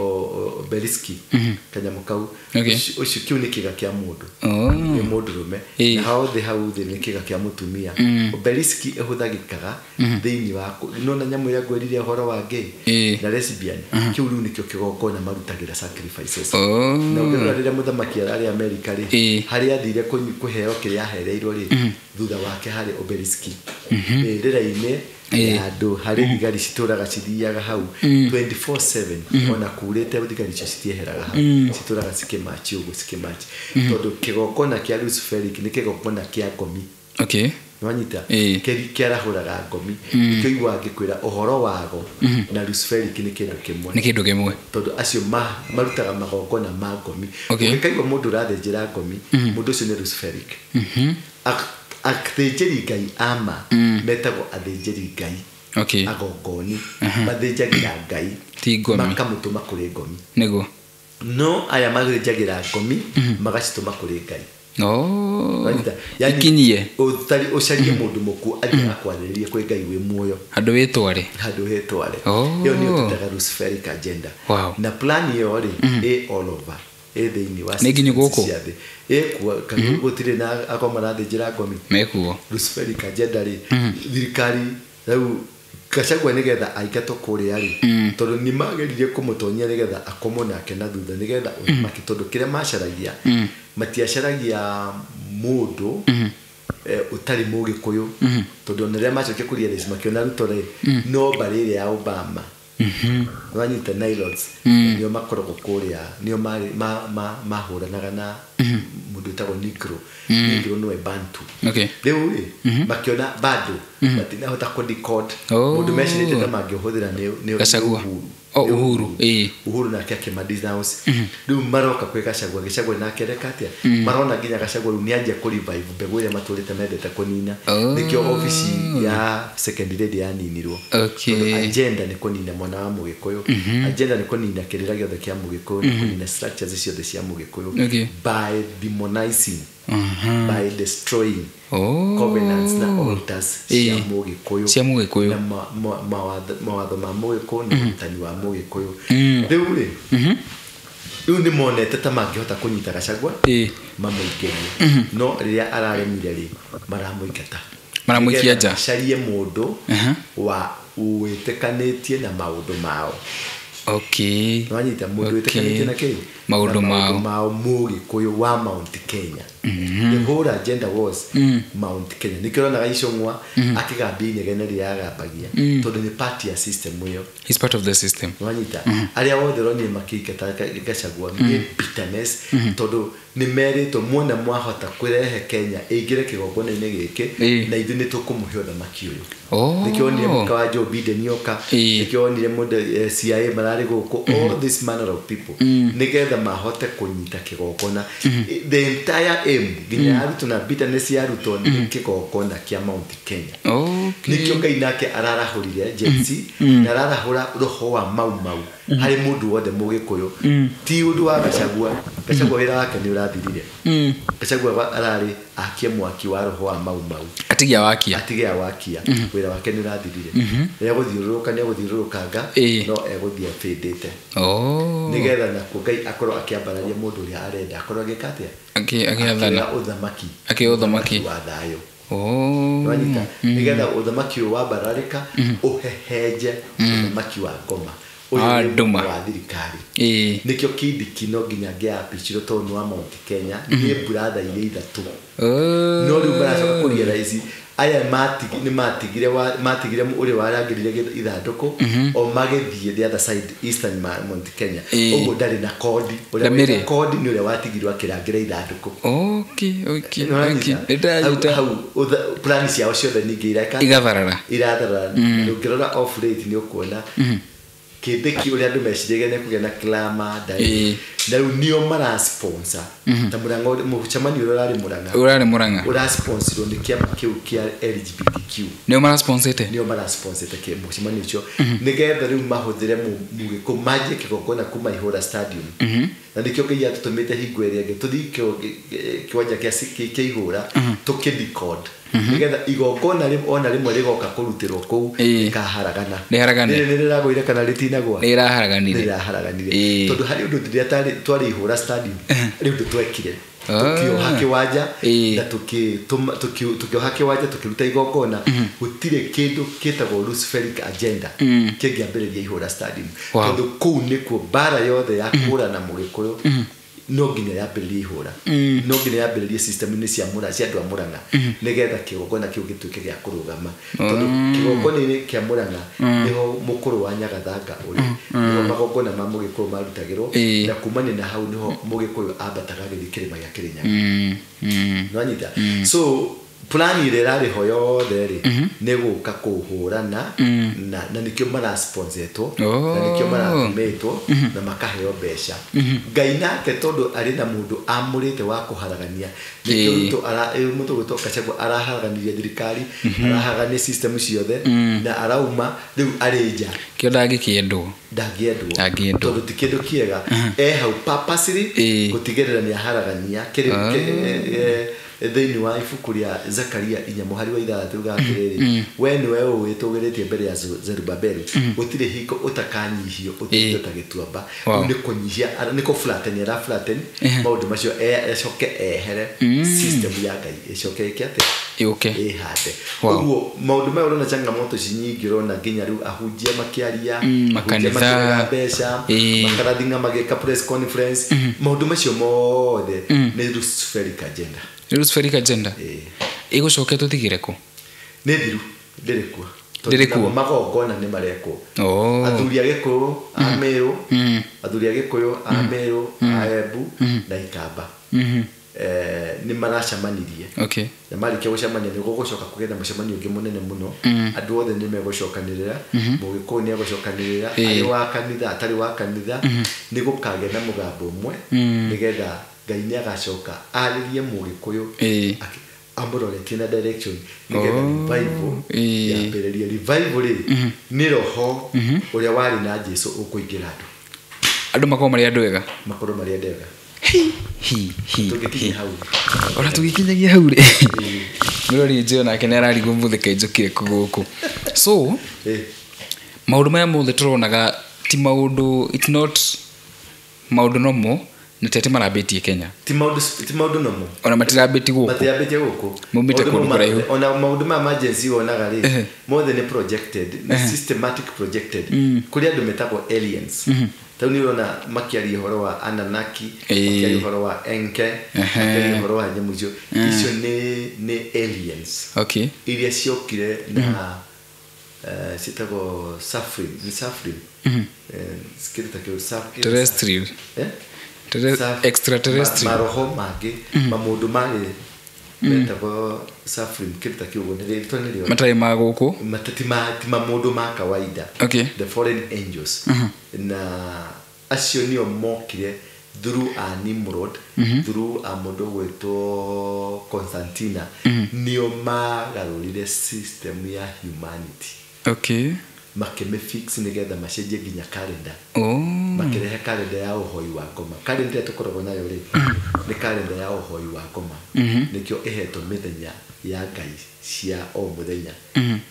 obelisk, kanyamũ kau, ũcio kĩu nĩ kĩga kĩa mũndũ, nĩ mũndũrũme, na hau thĩ hau thĩ nĩ kĩga kĩa mũtumia. Obelisk ĩhũthagĩkaga thĩinĩ wa nona nyamũ ĩrĩa ngwĩrire ũhoro wa gay na lesbian, kĩu rĩu nĩkĩo kĩgongona marutagĩra sacrifices. Na ũngĩrora rĩrĩa mũthamaki ararĩ Amerika rĩ, harĩa athire kũheo kĩrĩa ahereirwo rĩ, thutha wake harĩ obelisk bendera-inĩ ya andũ, harĩ thigari citũraga cithiaga hau 24/7, ona kurĩte thigari icio citieheraga hau, citũraga cikĩmachi ũguo cikĩmachi, tondũ kĩgongona kĩa Luciferic nĩ kĩgongona kĩa ngomi. Okay. Nwanyita? Kĩarahũraga ngomi. Nĩkĩo iguaga ngĩkwĩra ũhoro wago na Luciferic nĩ kĩndũ kĩmwe. Nĩ kĩndũ kĩmwe. Tondũ acio marutaga magongona ma ngomi. Ũngĩkaigua mũndũ ũrathĩnjĩra ngomi, mũndũ ũcio nĩ Luciferic. Athĩnjĩri Ngai ama metagwo athĩnjĩri Ngai. Okay. Agongoni mathĩnjagĩra Ngai, ti ngomi, makamũtũma kũrĩ ngomi. Nĩguo. No aya mathĩnjagĩra ngomi magacitũma kũrĩ Ngai. Oh. Ikinyie. Ũtari ũcarie mũndũ mũkuũ athiĩ akwarĩrie kwĩ Ngai wĩ muoyo. Handũ wĩtware. Handũ wĩtware. Ĩyo nĩyo twĩtaga Luciferic agenda. Wow. Na plan ĩyo rĩ ĩ all over. Ĩ thĩinĩ wa nĩ nginya gũkũ ĩkuo gũtirĩ na ako marathĩnjĩra ngomi mekuo. Luciferic agenda rĩ thirikari rĩu Gachagua nĩgetha aingatwo kũrĩa rĩ, tondũ nĩ mageririe kũmũtonyia nĩgetha akomwo nake na thutha nĩgetha ũthamaki, tondũ kĩrĩa macaragia matiacaragia mũndũ ũtarĩ mũgĩkũyũ, tondũ ona rĩrĩa macokire kũria rĩci makĩona Ruto rĩ no mbarĩ ĩrĩa ya Obama. Wanyita Nilots nĩo makoragwo kũrĩa, nĩo mahũranaga na mũndũ wĩtagwo Negro. Negro nĩwe Bantu. Rĩu rĩ makĩona bado matinahota kũ-decode mũndũ mecirĩtie ta mangĩhũthĩra nĩ Gachagua. Uhuru. Uhuru nake akĩma-denounce. Rĩu maroka kwĩ Gachagua, Gachagua nake areka atĩa? Marona nginya Gachagua rĩu nĩanjia kũ-revive mbegũ ĩrĩa matũrĩte mendete kũnina. Nĩkĩo obici ya second lady yaninirwo. Tondũ agenda nĩ kũnina mwana wa Mũgĩkũyũ, agenda nĩ kũnina kĩrĩra gĩothe kĩa Mũgĩkũyũ, nĩ kũnina structures ciothe cia Mũgĩkũyũ by demonizing, by destroying covenants na altars cia Mũgĩkũyũ, cia Mũgĩkũyũ na mawatho ma Mũgĩkũyũ na ũrutani wa Mũgĩkũyũ. Rĩu rĩ rĩu nĩ monete ta mangĩhota kũnyita Gachagua mamũingĩrie, no rĩrĩa araremire rĩ maramũingata, maramũikia nja, carie mũndũ wa wĩtĩkanĩtie na maũndũ mao. Okay. Nwanyita mũndũ wĩtĩkanĩtie na kĩ? Maũndũ mao. Mao Mũgĩkũyũ wa Mount Kenya. The whole agenda was Mount Kenya. Nĩkĩo ũronaga Icũng'wa akĩgambia inegene rĩrĩa agambagia, tondũ nĩ part ya system ĩyo. He's part of the system. Nwanyita arĩa othe ũronire makĩingata Gachagua nĩ bitterness, tondũ nĩ merĩtwo muona mwahota kũrehe Kenya ĩingĩre kĩgongona-inĩ gĩkĩ na ithuĩ nĩ tũkũmũhe ũthamaki ũyũ. Nĩkĩo wonire mũka wa Joe Biden oka, nĩkĩo wonire mũndũ CIA mararĩ gũkũ, all this manner of people, nĩgetha mahote kũnyita kĩgongona. The entire aim nginya ya Ruto na bitterness ya Ruto nĩ kĩgongona kĩa Mount Kenya. Nĩkĩo Ngai nake ararahũrire Gen Z na ararahũra roho wa Mau Mau harĩ mũndũ wothe Mũgĩkũyũ. Ti ũndũ wa Gachagua. Gachagua wĩra wake nĩ ũrathirire. Gachagua ararĩ akie mwaki wa roho wa Mau Mau. Atigia wakia. Atigia wakia. Wĩra wake nĩ ũrathirire. Nĩegũthiũrũrũka, nĩegũthiũrũrũkanga, no egũthiĩ abĩndĩte. Nĩgetha nakuo Ngai akorwo akĩambararia mũndũ ũrĩa arenda akorwo agĩka atĩa? Akĩathana. Ũthamaki. Akĩoya ũthamaki. Wa thayũ. Nwanyita nĩgetha ũthamaki ũyũ wambararĩka ũhehenje ũthamaki wa ngoma. Ũyũ wa thirikari. Nĩkĩo Kindiki no nginya angĩapicirwo tondũ nĩ wa Mount Kenya, nĩ brother iria ithatũ. No rĩu maracoka kũrealize aya nĩ matigire ũrĩa warangĩrire ithandũkũ, o magĩthiĩ the other side, Eastern Mount Kenya. Ũguo ndarĩ na kodi. Ũrĩa wĩna kodi nĩ ũrĩa watigirwo akĩrangĩra ithandũkũ. Okay. Hau plan ciao ciothe ningĩ ireka igatharara. Iratharara. Ũngĩrora off rate nĩ ũkuona Kindiki ũrĩa andũ meciragia nĩ kũgĩa na clama ndari. Na rĩu nĩo mara sponsor. Ta Murang'a, mũcemanio ũrĩa ũrarĩ Murang'a. Ũrarĩ Murang'a. Ũra sponsorwo nĩ kĩama kĩu kĩa LGBTQ. Nĩo mara sponsorete? Nĩo mara sponsorete kĩ mũcemanio ũcio. Nĩgetha rĩu mahũthĩre Mũgĩkũyũ manjie kĩgongona kuma Ihũra Stadium. Na nĩkĩo Ngai atũtũmĩte hingo ĩrĩa ĩngĩ tũthiĩ kĩwanja kĩa Ihũra tũkĩ-record. Nĩgetha igongona ona rĩmwe rĩgoka kũrutĩrwo kũu rĩkaharagana. Rĩharagane. Rĩrĩ rĩragũire kana rĩtinagwa? Rĩraharaganire. Rĩraharaganire. Tondũ harĩ ũndũ rĩrĩa twarĩ Ihũra Stadium, rĩ ũndũ twekire. Tũkĩoha kĩwanja na tũkĩoha kĩwanja tũkĩruta igongona, gũtirĩ kĩndũ kĩtagwo Luciferic agenda kĩngĩambĩrĩria Ihũra Stadium. Tondũ kũu nĩkuo mbara yothe ya kũũrana Mũgĩkũyũ no nginya yambĩrĩrie Ihũra, no nginya yambĩrĩrie system-inĩ cia cia andũ a Murang'a, nĩgetha kĩgongona kĩu gĩtuĩke gĩa kũrũgama. Tondũ kĩgongona-inĩ kĩa Murang'a nĩho mũkũrũ wa Nyagathanga ũrĩ, nĩho magongona ma Mũgĩkũyũ marutagĩrwo, na kumania na hau nĩho Mũgĩkũyũ ambataga agĩthiĩ kĩrĩma gĩa Kĩrĩnyaga. Nwanyita? So plan ĩrĩa ĩrarĩ ho yothe rĩ, nĩ gũka kũhũrana na nĩkĩo marasponsetwo, na nĩkĩo maratũmĩtwo na makaheo mbeca. Ngai nake tondũ arĩ na mũndũ amũrĩte wa kũharagania, nĩkĩo Ruto mũndũ ũgwĩtwo Gachagua araharaganirie thirikari, araharagania system ciothe, na arauma rĩu arĩ nja. Kĩo ndangĩkĩendwo. Ndangĩendwo. Tondũ ti kĩndũ kĩega. Hau purposely gũtigĩrĩra nĩ aharagania thĩinĩ wa ibuku rĩa Zakaria 4 mũhari wa 6 ruga atĩrĩrĩ, we nĩwe ũwĩtũgĩrĩtie mbere ya Zerubabeli, gũtirĩ hingo ũtakanyihio ũtuĩke ta gĩtuamba. Rĩu nĩ kũnyihia, nĩ kũ flatten, ara flatten maũndũ macio, acoke ehere system ya Ngai ĩcoke ĩke atĩa? Yũke. Ĩhande. Ũguo maũndũ maya ũrona changamoto ici nyingĩ ũrona nginya rĩu ahunjia makĩaria, makanitha mbeca, makarathinga magĩka press conference, maũndũ macio mothe nĩ Luciferic agenda. Luciferic agenda. Ĩgũcoke tũtigĩre kũ? Nĩ thiru, ndĩrĩ kuo. Ndĩrĩ kuo. Magongona nĩ marekwo. Athuri a Gĩkũyũ, a Meru, athuri a Gĩkũyũ, a Meru, a Embu na Ikamba. Nĩ maracemanirie. Na marĩkia gũcemania nĩ gũgũcoka kũgĩa na mũcemanio ũngĩ mũnene mũno. Andũ othe nĩ megũcokanĩrĩra, Mũgĩkũyũ nĩ egũcokanĩrĩra, arĩ wa kanitha, atarĩ wa kanitha, nĩ gũkagĩa na mũgambo ũmwe, nĩgetha Ngai nĩ agacoka arĩrie Mũgĩkũyũ amũroretie na direction, nĩgetha revival yambĩrĩrie. Revival rĩ nĩ roho ũrĩa warĩ na Jesũ ũkũingĩra andũ. Andũ makorwo marĩ andũ ega. Makorwo marĩ andũ ega. Hi hi. Tũgĩkinya hau. Ona tũgĩkinyagia hau rĩ. Mũrori njĩo nake nĩ ararigwo mũthĩ kainjũkire kũ gũkũ. So maũndũ maya mothe tũronaga ti maũndũ, it's not maũndũ nomo, Nĩ tete marambĩtie Kenya. Ti maũndũ nomo. Ona matirambĩtie gũkũ. Matirambĩtie gũkũ. Maumĩte kũndũ kũraihu. Ona maũndũ ma emergency wonaga rĩ, mothe nĩ projected, nĩ systematic projected. Kũrĩ andũ metagwo aliens. Tau nĩ ũrona makĩaria ũhoro wa Anunnaki, makĩaria ũhoro wa Enke, makĩaria ũhoro wa nyamũ icio. Icio nĩ aliens. Okay. Iria ciokire na ciĩtagwo Safrin, nĩ Safrin. Kĩndũ ta kĩu terrestrial. Extraterrestrial. Maroho mangĩ, mamũndũ marĩ metagwo Safrin, kĩndũ ta kĩu ũguo, rĩtwa nĩ rĩo. Matarĩ ma gũkũ? Ti mamũndũ ma kawaida. Okay. The foreign angels. Na acio nĩo mokire through a Nimrod, through a mũndũ gwĩtwo Constantina, nĩo magarũrire system ya humanity. Okay. Makĩmĩfix nĩgetha macenjie nginya calendar. Oh. Makĩrehe calendar ya ũhoi wa ngoma. Calendar ĩrĩa tũkoragwo nayo rĩ, nĩ calendar ya ũhoi wa ngoma. Nĩkĩo ĩhetwo mĩthenya ya Ngai cia o mũthenya.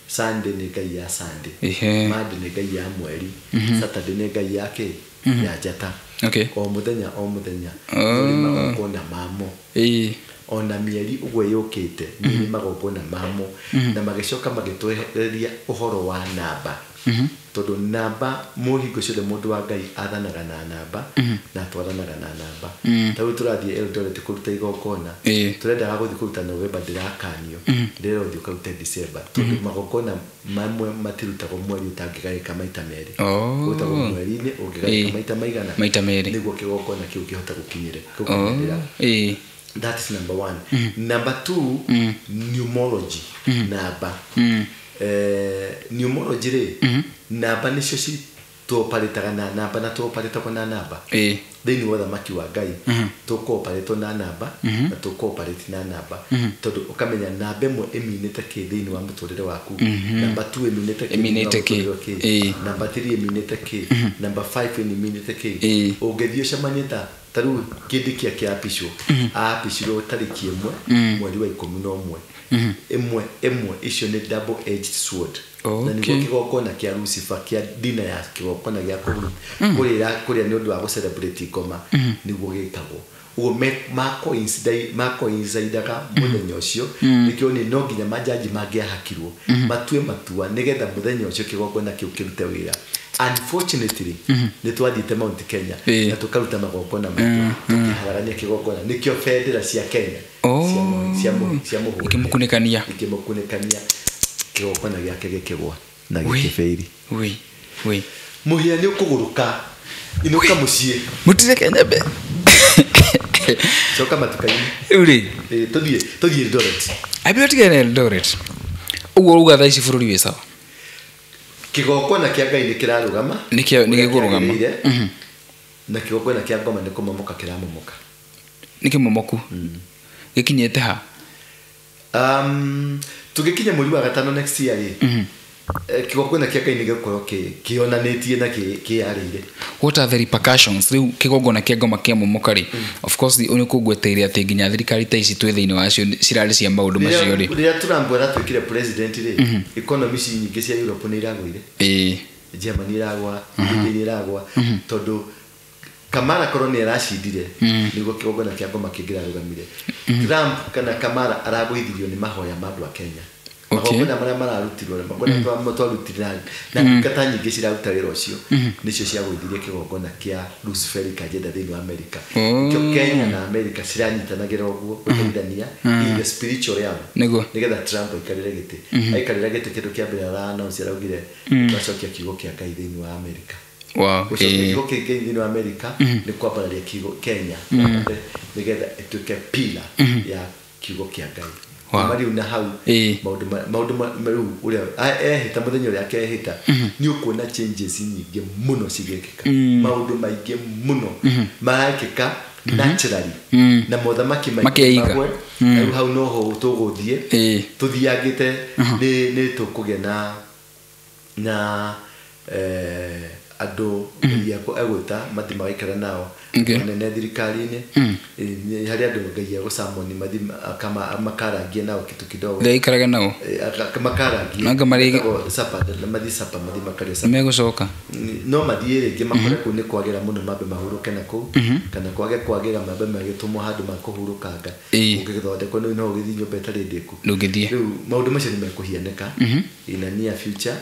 Sunday nĩ Ngai ya Sunday. Monday nĩ Ngai ya mweri. Saturday nĩ Ngai ya kĩ? Ya njata. Okay. O mũthenya o mũthenya. Nĩ magongona mamo. Ona mĩeri ũguo yũkĩte nĩ magongona mamo. Na magĩcoka magĩtwehereria ũhoro wa namba. Tondũ namba mũhingo ciothe mũndũ wa Ngai athanaga na namba na atwaranaga na namba. Ta rĩu tũrathiĩ Eldoret kũruta igongona, tũrendaga gũthiĩ kũruta November, ndĩrakanio, ndĩrerwo ũthiĩ ũkarute December, tondũ magongona mamwe matirutagwo mweri ũtangĩgaĩka maita merĩ. Ũrutagwo mweri-inĩ ũngĩgaĩka maita maigana? Maita merĩ. Nĩguo kĩgongona kĩu kĩhote gũkinyĩra. That is number one. Number two, numerology. Namba. Numerology rĩ, namba nĩcio tuoparĩtaga na namba na tuoparĩtagwo na namba. Thĩinĩ wa ũthamaki wa Ngai, tũkooparĩtwo na namba na tũkooparĩte na namba. Tondũ ũkamenya namba ĩmwe ĩminĩte kĩ thĩinĩ wa mũtũrĩre waku, namba 2 ĩminĩte kĩ, namba 3 ĩminĩte kĩ, namba 5 ĩminĩte kĩ. Ũngĩthiĩ ũcemanie ta rĩu kĩndĩ kĩa kĩapicwo, aapicirwo tarĩki 1 mweri wa 11. Ĩmwe ĩmwe icio nĩ double edged sword. Na nĩguo kĩgongona kĩa Lucifer kĩa dina ya kĩgongona gĩa kũrĩa nĩ ũndũ wa gũcelebrate ngoma nĩguo gĩkagwo. Ũguo makoincidaga mũthenya ũcio, nĩkĩo nĩ no nginya majaji mangĩahakirwo matue matua nĩgetha mũthenya ũcio kĩgongona kĩu kĩrute wĩra. Unfortunately, nĩ twathiĩte Mount Kenya na tũkaruta magongona maitũ, tũkĩharagania kĩgongona, nĩkĩo bendera cia Kenya cia mũhũri ikĩmũkunĩkania, kĩgongona gĩake gĩkĩgwa na gĩkĩbĩiri. Mũhĩa nĩ ũkũgũrũka, inũka mũciĩ, mũtireke nyambe coka matuka-inĩ. Rĩu rĩ, tũthiĩ Eldoret. Ambĩrĩria tigane Eldoret. Ũguo ũruga thaa ici bũrũri wĩ sawa? Kĩgongona kĩa Ngai nĩ kĩrarũgama. Nĩ gĩkũrũgama. Na kĩgongona kĩa ngoma nĩ kũmomoka kĩramomoka. Nĩ kĩmomoku? Gĩkinyĩte ha? Tũgĩkinya mweri wa gatano next year rĩ, kĩgongona kĩa Ngai nĩ gĩgũkorwo kĩonanĩtie na kĩarĩire. What are the repercussions? Rĩu kĩgongona kĩa ngoma kĩamomoka rĩ, of course nĩ ũkũngweteire atĩ nginya thirikari ta ici twĩ thĩinĩ wacio cirarĩ cia maũndũ macio rĩ. Rĩrĩa Trump aratuĩkire president rĩ, economy ci nyingĩ cia Europe nĩ iragũire. Germany iragwa, Italy iragwa, tondũ Kamara korwo nĩ aracindire nĩguo kĩgongona kĩa ngoma kĩngĩrarũgamire. Trump kana Kamara aragũithirio nĩ mahoya ma andũ a Kenya. Magongona marĩa mararutirwo, magongona twarutire na ndungata nyingĩ ciraruta wĩra ũcio, nĩcio ciagũithirie kĩgongona kĩa Luciferic agenda thĩinĩ wa America. Nĩkĩo Kenya na America ciranyitanagĩra ũguo gũteithania in the spiritual realm, nĩgetha Trump aikarĩre gĩtĩ. Aikarĩra gĩtĩ kĩndũ kĩa mbere ara-announce araugire twacokia kiugo kĩa Ngai thĩinĩ wa America. Gũcokia kiugo kĩa Ngai thĩinĩ wa America nĩ kwambararia kiugo Kenya nĩgetha ĩtuĩke pillar ya kiugo kĩa Ngai. Mariu na hau maũndũ rĩu ũrĩa ehĩta mũthenya ũrĩa akehĩta nĩ ũkuona changes nyingĩ mũno cigĩkĩka, maũndũ maingĩ mũno marekĩka naturally na mothamaki maingĩ magwe. Rĩu hau noho tũgũthiĩ tũthiangĩte nĩ tũkũgĩa na andũ egwĩta mathi magaikara nao anene thirikari-inĩ harĩ andũ Ngai egũcamoni mathi makarangie nao kitu kidogo thaikarage nao makarangie sapa mathi sapa mathi makarĩa sapa megũcoka no mathiĩ rĩngĩ makore kũu nĩ kwagĩra mũno mambe mahurũke na kũu kana kwage kwagĩra mambe magĩtũmwo handũ ma kũhurũkanga ũngĩgĩthondekwo no ũgĩthiĩ nyũmba ĩtarĩ ndĩku ndũngĩthiĩ rĩu maũndũ macio nĩ mekũhianĩka in a near future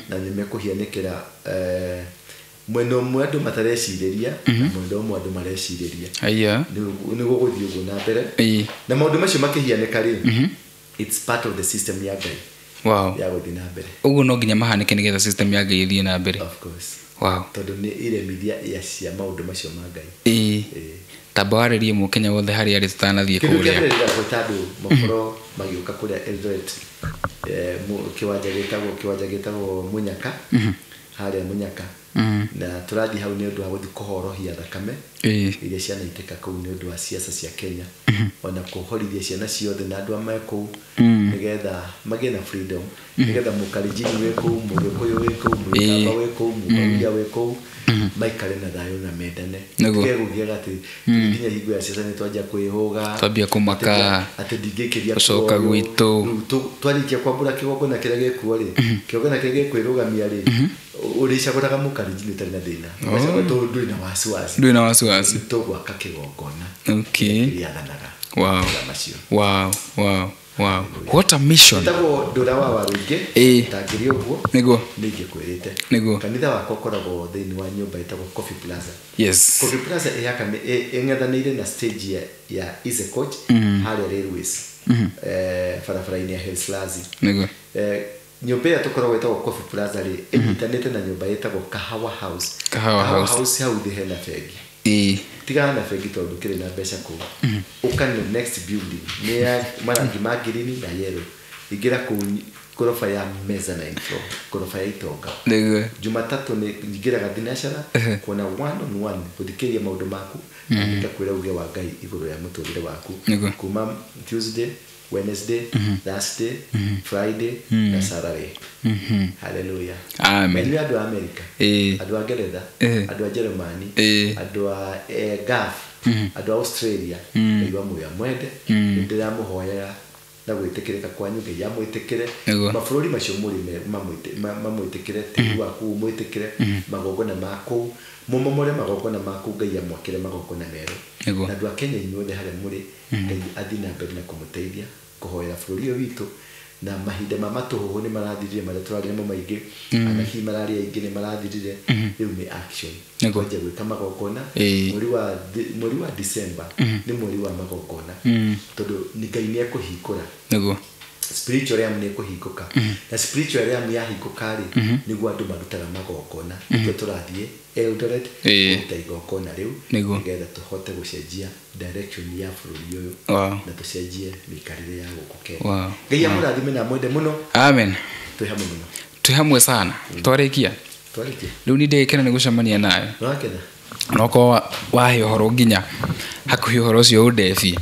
na nĩ mekũhianĩkĩra mwena ũmwe andũ matarecirĩria na mwena ũmwe andũ marecirĩria nĩ gũgũthiĩ ũguo na mbere na maũndũ macio makĩhianĩka rĩ it's part of the system ya Ngai ya gũthiĩ na mbere ũguo no nginya mahanĩke nĩgetha system ya Ngai ĩthiĩ na mbere of course wow tondũ nĩ iremithia ya cia maũndũ macio ma Ngai tamba warĩrie mũkenya wothe harĩa arĩ tũtanathiĩ kũrĩa kĩndũ kĩa mbere ndĩrakwĩta andũ makorwo magĩũka kũrĩa Eldoret kĩwanja gĩtagwo Munyaka harĩa Munyaka na tũrathiĩ hau nĩ ũndũ wa gũthiĩ kũhorohia thakame iria cianaitĩka kũu nĩ ũndũ wa siasa cia Kenya ona kũhorithia ciana ciothe na andũ a me kũu nĩgetha magĩe na freedom nĩgetha mũkalenjini wĩ kũu mũgĩkũyũ wĩ kũu mũkamba wĩ kũu mũbaruya wĩ kũu maikare na thayũ na mendane kegũgĩaga atĩ nginya hingo ya siasa nĩ twanjia kwĩhũga twambia kũmaka atĩ ndingĩkĩria gũcoka gwitũ twarĩkia kwambũra kĩgongona kĩrĩa gĩkuo rĩ kĩgongona kĩrĩa gĩkwĩrũgamia rĩ ũrĩcagũraga mũkalenjini ũtarĩ na thĩna tondũ ndũrĩ na wasiwasi ndũrĩ na wasiwasi tũgwaka kĩgongona kĩrĩathanaga wow wow wow wow what a mission tagwo ndũra wa Warũingĩ tangĩrĩ ũguo nĩguo nĩingĩkwĩrĩte nĩguo kanitha wakwa ũkoragwo thĩinĩ wa nyũmba ĩtagwo Coffee Plaza yes Coffee Plaza ĩng'ethanĩire na stage ya Easy Coach harĩa Railways barabara-inĩ ya Helslazi nĩguo nyũmba ĩrĩa tũkoragwo ĩtagwo Coffee Plaza rĩ ĩnyitanĩte na nyũmba ĩtagwo Kahawa House Kahawa House hau thĩ hena bengi tigana na bengi tondũ kĩrĩ na mbeca kũu ũka nĩ next building nĩ ya marangi ma ngirini na yellow ingĩra kũu ngoroba ya mezzanine floor ngoroba ya itonga nĩguo Jumatatũ nĩ ingĩraga thinacara kuona one on one gũthikĩrĩria maũndũ maku na ngakwĩra uge wa Ngai igũrũ ya mũtũrĩre waku kuma Tuesday Wednesday, Thursday, Friday, na Saturday. Hallelujah. Amen. Inyuĩ andũ a America, andũ a Ngeretha, andũ a Jeremani, andũ a Gulf, andũ a Australia, Ngai wa muoyo amwende, nĩ ndĩramũhoera na gwĩtĩkĩrĩka kwanyu Ngai amwĩtĩkĩre mabũrũri macio mũrĩ mamwĩtĩkĩre tĩri waku ũmwĩtĩkĩre magongona ma kũu mũmomore magongona ma kũu Ngai amwakĩre magongona merũ na andũ a Kenya inyuothe harĩa mũrĩ Ngai athiĩ na mbere na kũmũteithia kũhoera bũrũri ũyũ witũ na mahinda ma matũhũhũ nĩ marathirire marĩa tũrarĩ namo maingĩ anabii mararĩ aingĩ nĩ marathirire rĩu nĩ action twanjia gwĩka magongona mweri wa December nĩ mweri wa magongona tondũ Ngai nĩ ekũhingũra nĩguo spiritual realm nĩ ĩkũhingũka na spiritual realm yahingũka rĩ nĩguo andũ marutaga magongona nĩkĩo tũrathiĩ Eldoret kũruta igongona rĩu nĩgetha tũhote gũcenjia direction ya bũrũri ũyũ na tũcenjie mĩikarĩre ya gũkũ Kenya Ngai amũrathime na amwende mũno amen twĩ hamwe mũno twĩ hamwe sana twarĩkia rĩu nĩ ndĩgĩkena nĩ gũcemania nawe nĩwakena onokorwo wahe ũhoro nginya hakuhĩ ũhoro ũcio ũndebie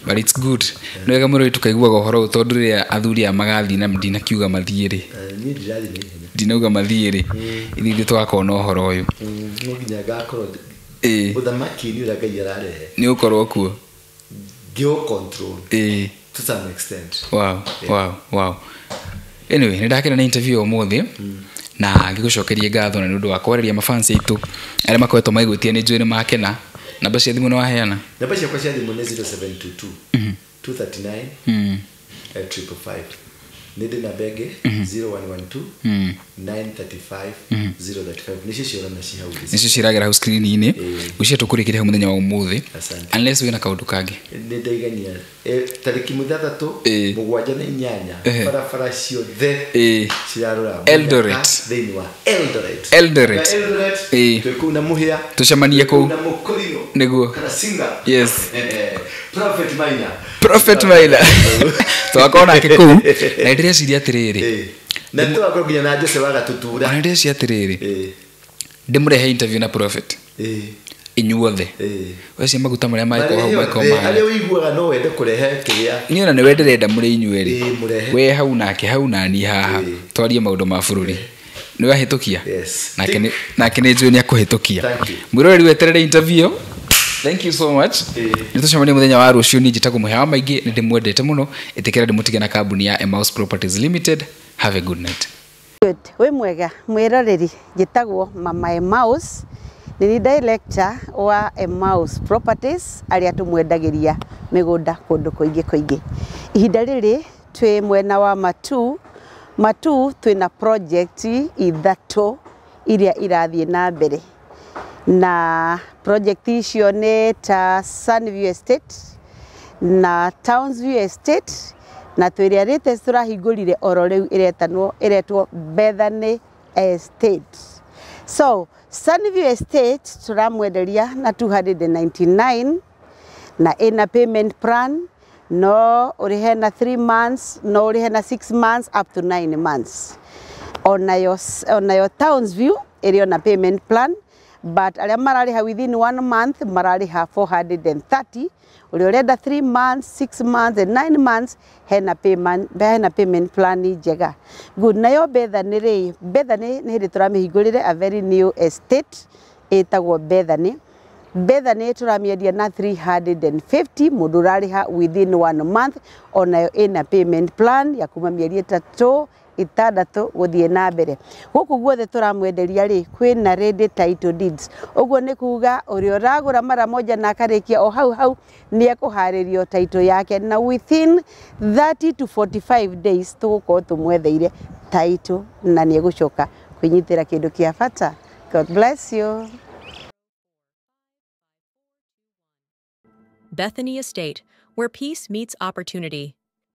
but it's good nĩ wega mũno tũkaiguaga ũhoro ũyũ tondũ rĩrĩa athuri aya magathiĩ na ndinakiuga mathiĩ rĩ ndinauga mathiĩ rĩ ithuĩ tũgakorwo na ũhoro ũyũ no nginya ngakorwo ũthamaki-inĩ ũrĩa Ngai ararehe nĩ ũkorwo kuo ngĩũ control to some extent wow wow wow anyway nĩ ndakena nĩ interview ũmũthĩ na ngĩgũcokerie ngatho na nĩ ũndũ wa kwarĩria mafansi aitũ arĩa makoretwo maigwĩtie nĩ njũĩ nĩ makena namba cia thimũ nĩ waheana namba ciakwa cia thimũ nĩ 0722 239 555 nĩ ndĩ namba ĩngĩ 0112 935 035 nĩcio ciorana ci hau nĩcio ciragera hau screen-inĩ gwĩciria tũkũrĩkĩria hau mũthenya wa ũmũthĩ unless wĩna kaũndũ kangĩ nĩ ndaigania tarĩki 6 7 na 8 barabara ciothe cirarora Eldoret thĩinĩ wa Eldoret Eldoret twĩ kũu na Mũhĩa tũcemanie kũu na Mũkũrinũ nĩguo Karasinga yes Prophet Maina Prophet Maina twakorwo nake kũu na ndĩreciria atĩrĩrĩ na tũgakorwo nginya na Jose wa Gatutura na ndĩreciria atĩrĩrĩ ndĩmũrehe interview na Prophet inyuothe ũcio maguta marĩa mangĩkorwo hau makorwo mahana arĩa ũiguaga no wende kũrehe kĩrĩa niĩ ona nĩwe ndĩrenda mũrĩ inyuerĩ we hau nake hau nani haha twarie maũndũ ma bũrũri Nĩ wahĩtũkia. Yes. Nake nĩ njũĩ nĩ akũhĩtũkia. Thank you. Mwĩroreri, weterere interview. Thank you so much. Nĩ tũcemania mũthenya wa rũciũ. Niĩ njĩtagwo Mũhĩa wa Maingĩ, nĩ ndĩmwendete mũno. Ĩtĩkĩra ndĩmũtige na kambuni ya Emmaus Properties Limited. Have a good night. Good. Wĩ mwega mwĩroreri, njĩtagwo Mama Emmaus, nĩ ni director wa Emmaus Properties, arĩa tũmwendagĩria mĩgũnda kũndũ kũingĩ kũingĩ. Ihinda rĩrĩ twĩ mwena wa Matu. Matu twĩna project ithatũ iria irathiĩ na mbere, na project icio nĩ ta Sunview Estate na Townsview Estate, na twĩrĩa latest tũrahingũrire oro rĩu ĩretanwo ĩretwo Bethany Estate. So Sunview Estate tũramwenderia na 299 na ĩna payment plan, no ũrĩhe na 3 months, no ũrĩhe na 6 months, up to 9 months. Onayo Townsview ĩrĩ ona payment plan, but arĩa mararĩha within one month mararĩha 430. Ũrĩa ũrenda 3 months, 6 months and 9 months, hena payment plan njega. Good. Nayo Bethany rĩ, Bethany nĩ hĩndĩ tũramĩhingũrĩre, a very new estate ĩtagwo Bethany. Bethany tũramĩendia na 350, mũndũ ũrarĩha within one month. Onayo ĩna payment plan ya kuma mĩeri 3, 6 gũthiĩ na mbere. Gũkũ guothe tũramwenderia rĩ, kwĩna ready title deeds. Ũguo nĩ kuga ũrĩa ũragũra mara moja na akarĩkia o hau hau nĩ ekũharĩrio title yake, na within 30 to 45 days tũgũkorwo tũmwetheire title na nĩ egũcoka kwĩnyitĩra kĩndũ kĩa bata. God bless you. Bethany Estate, where peace meets opportunity.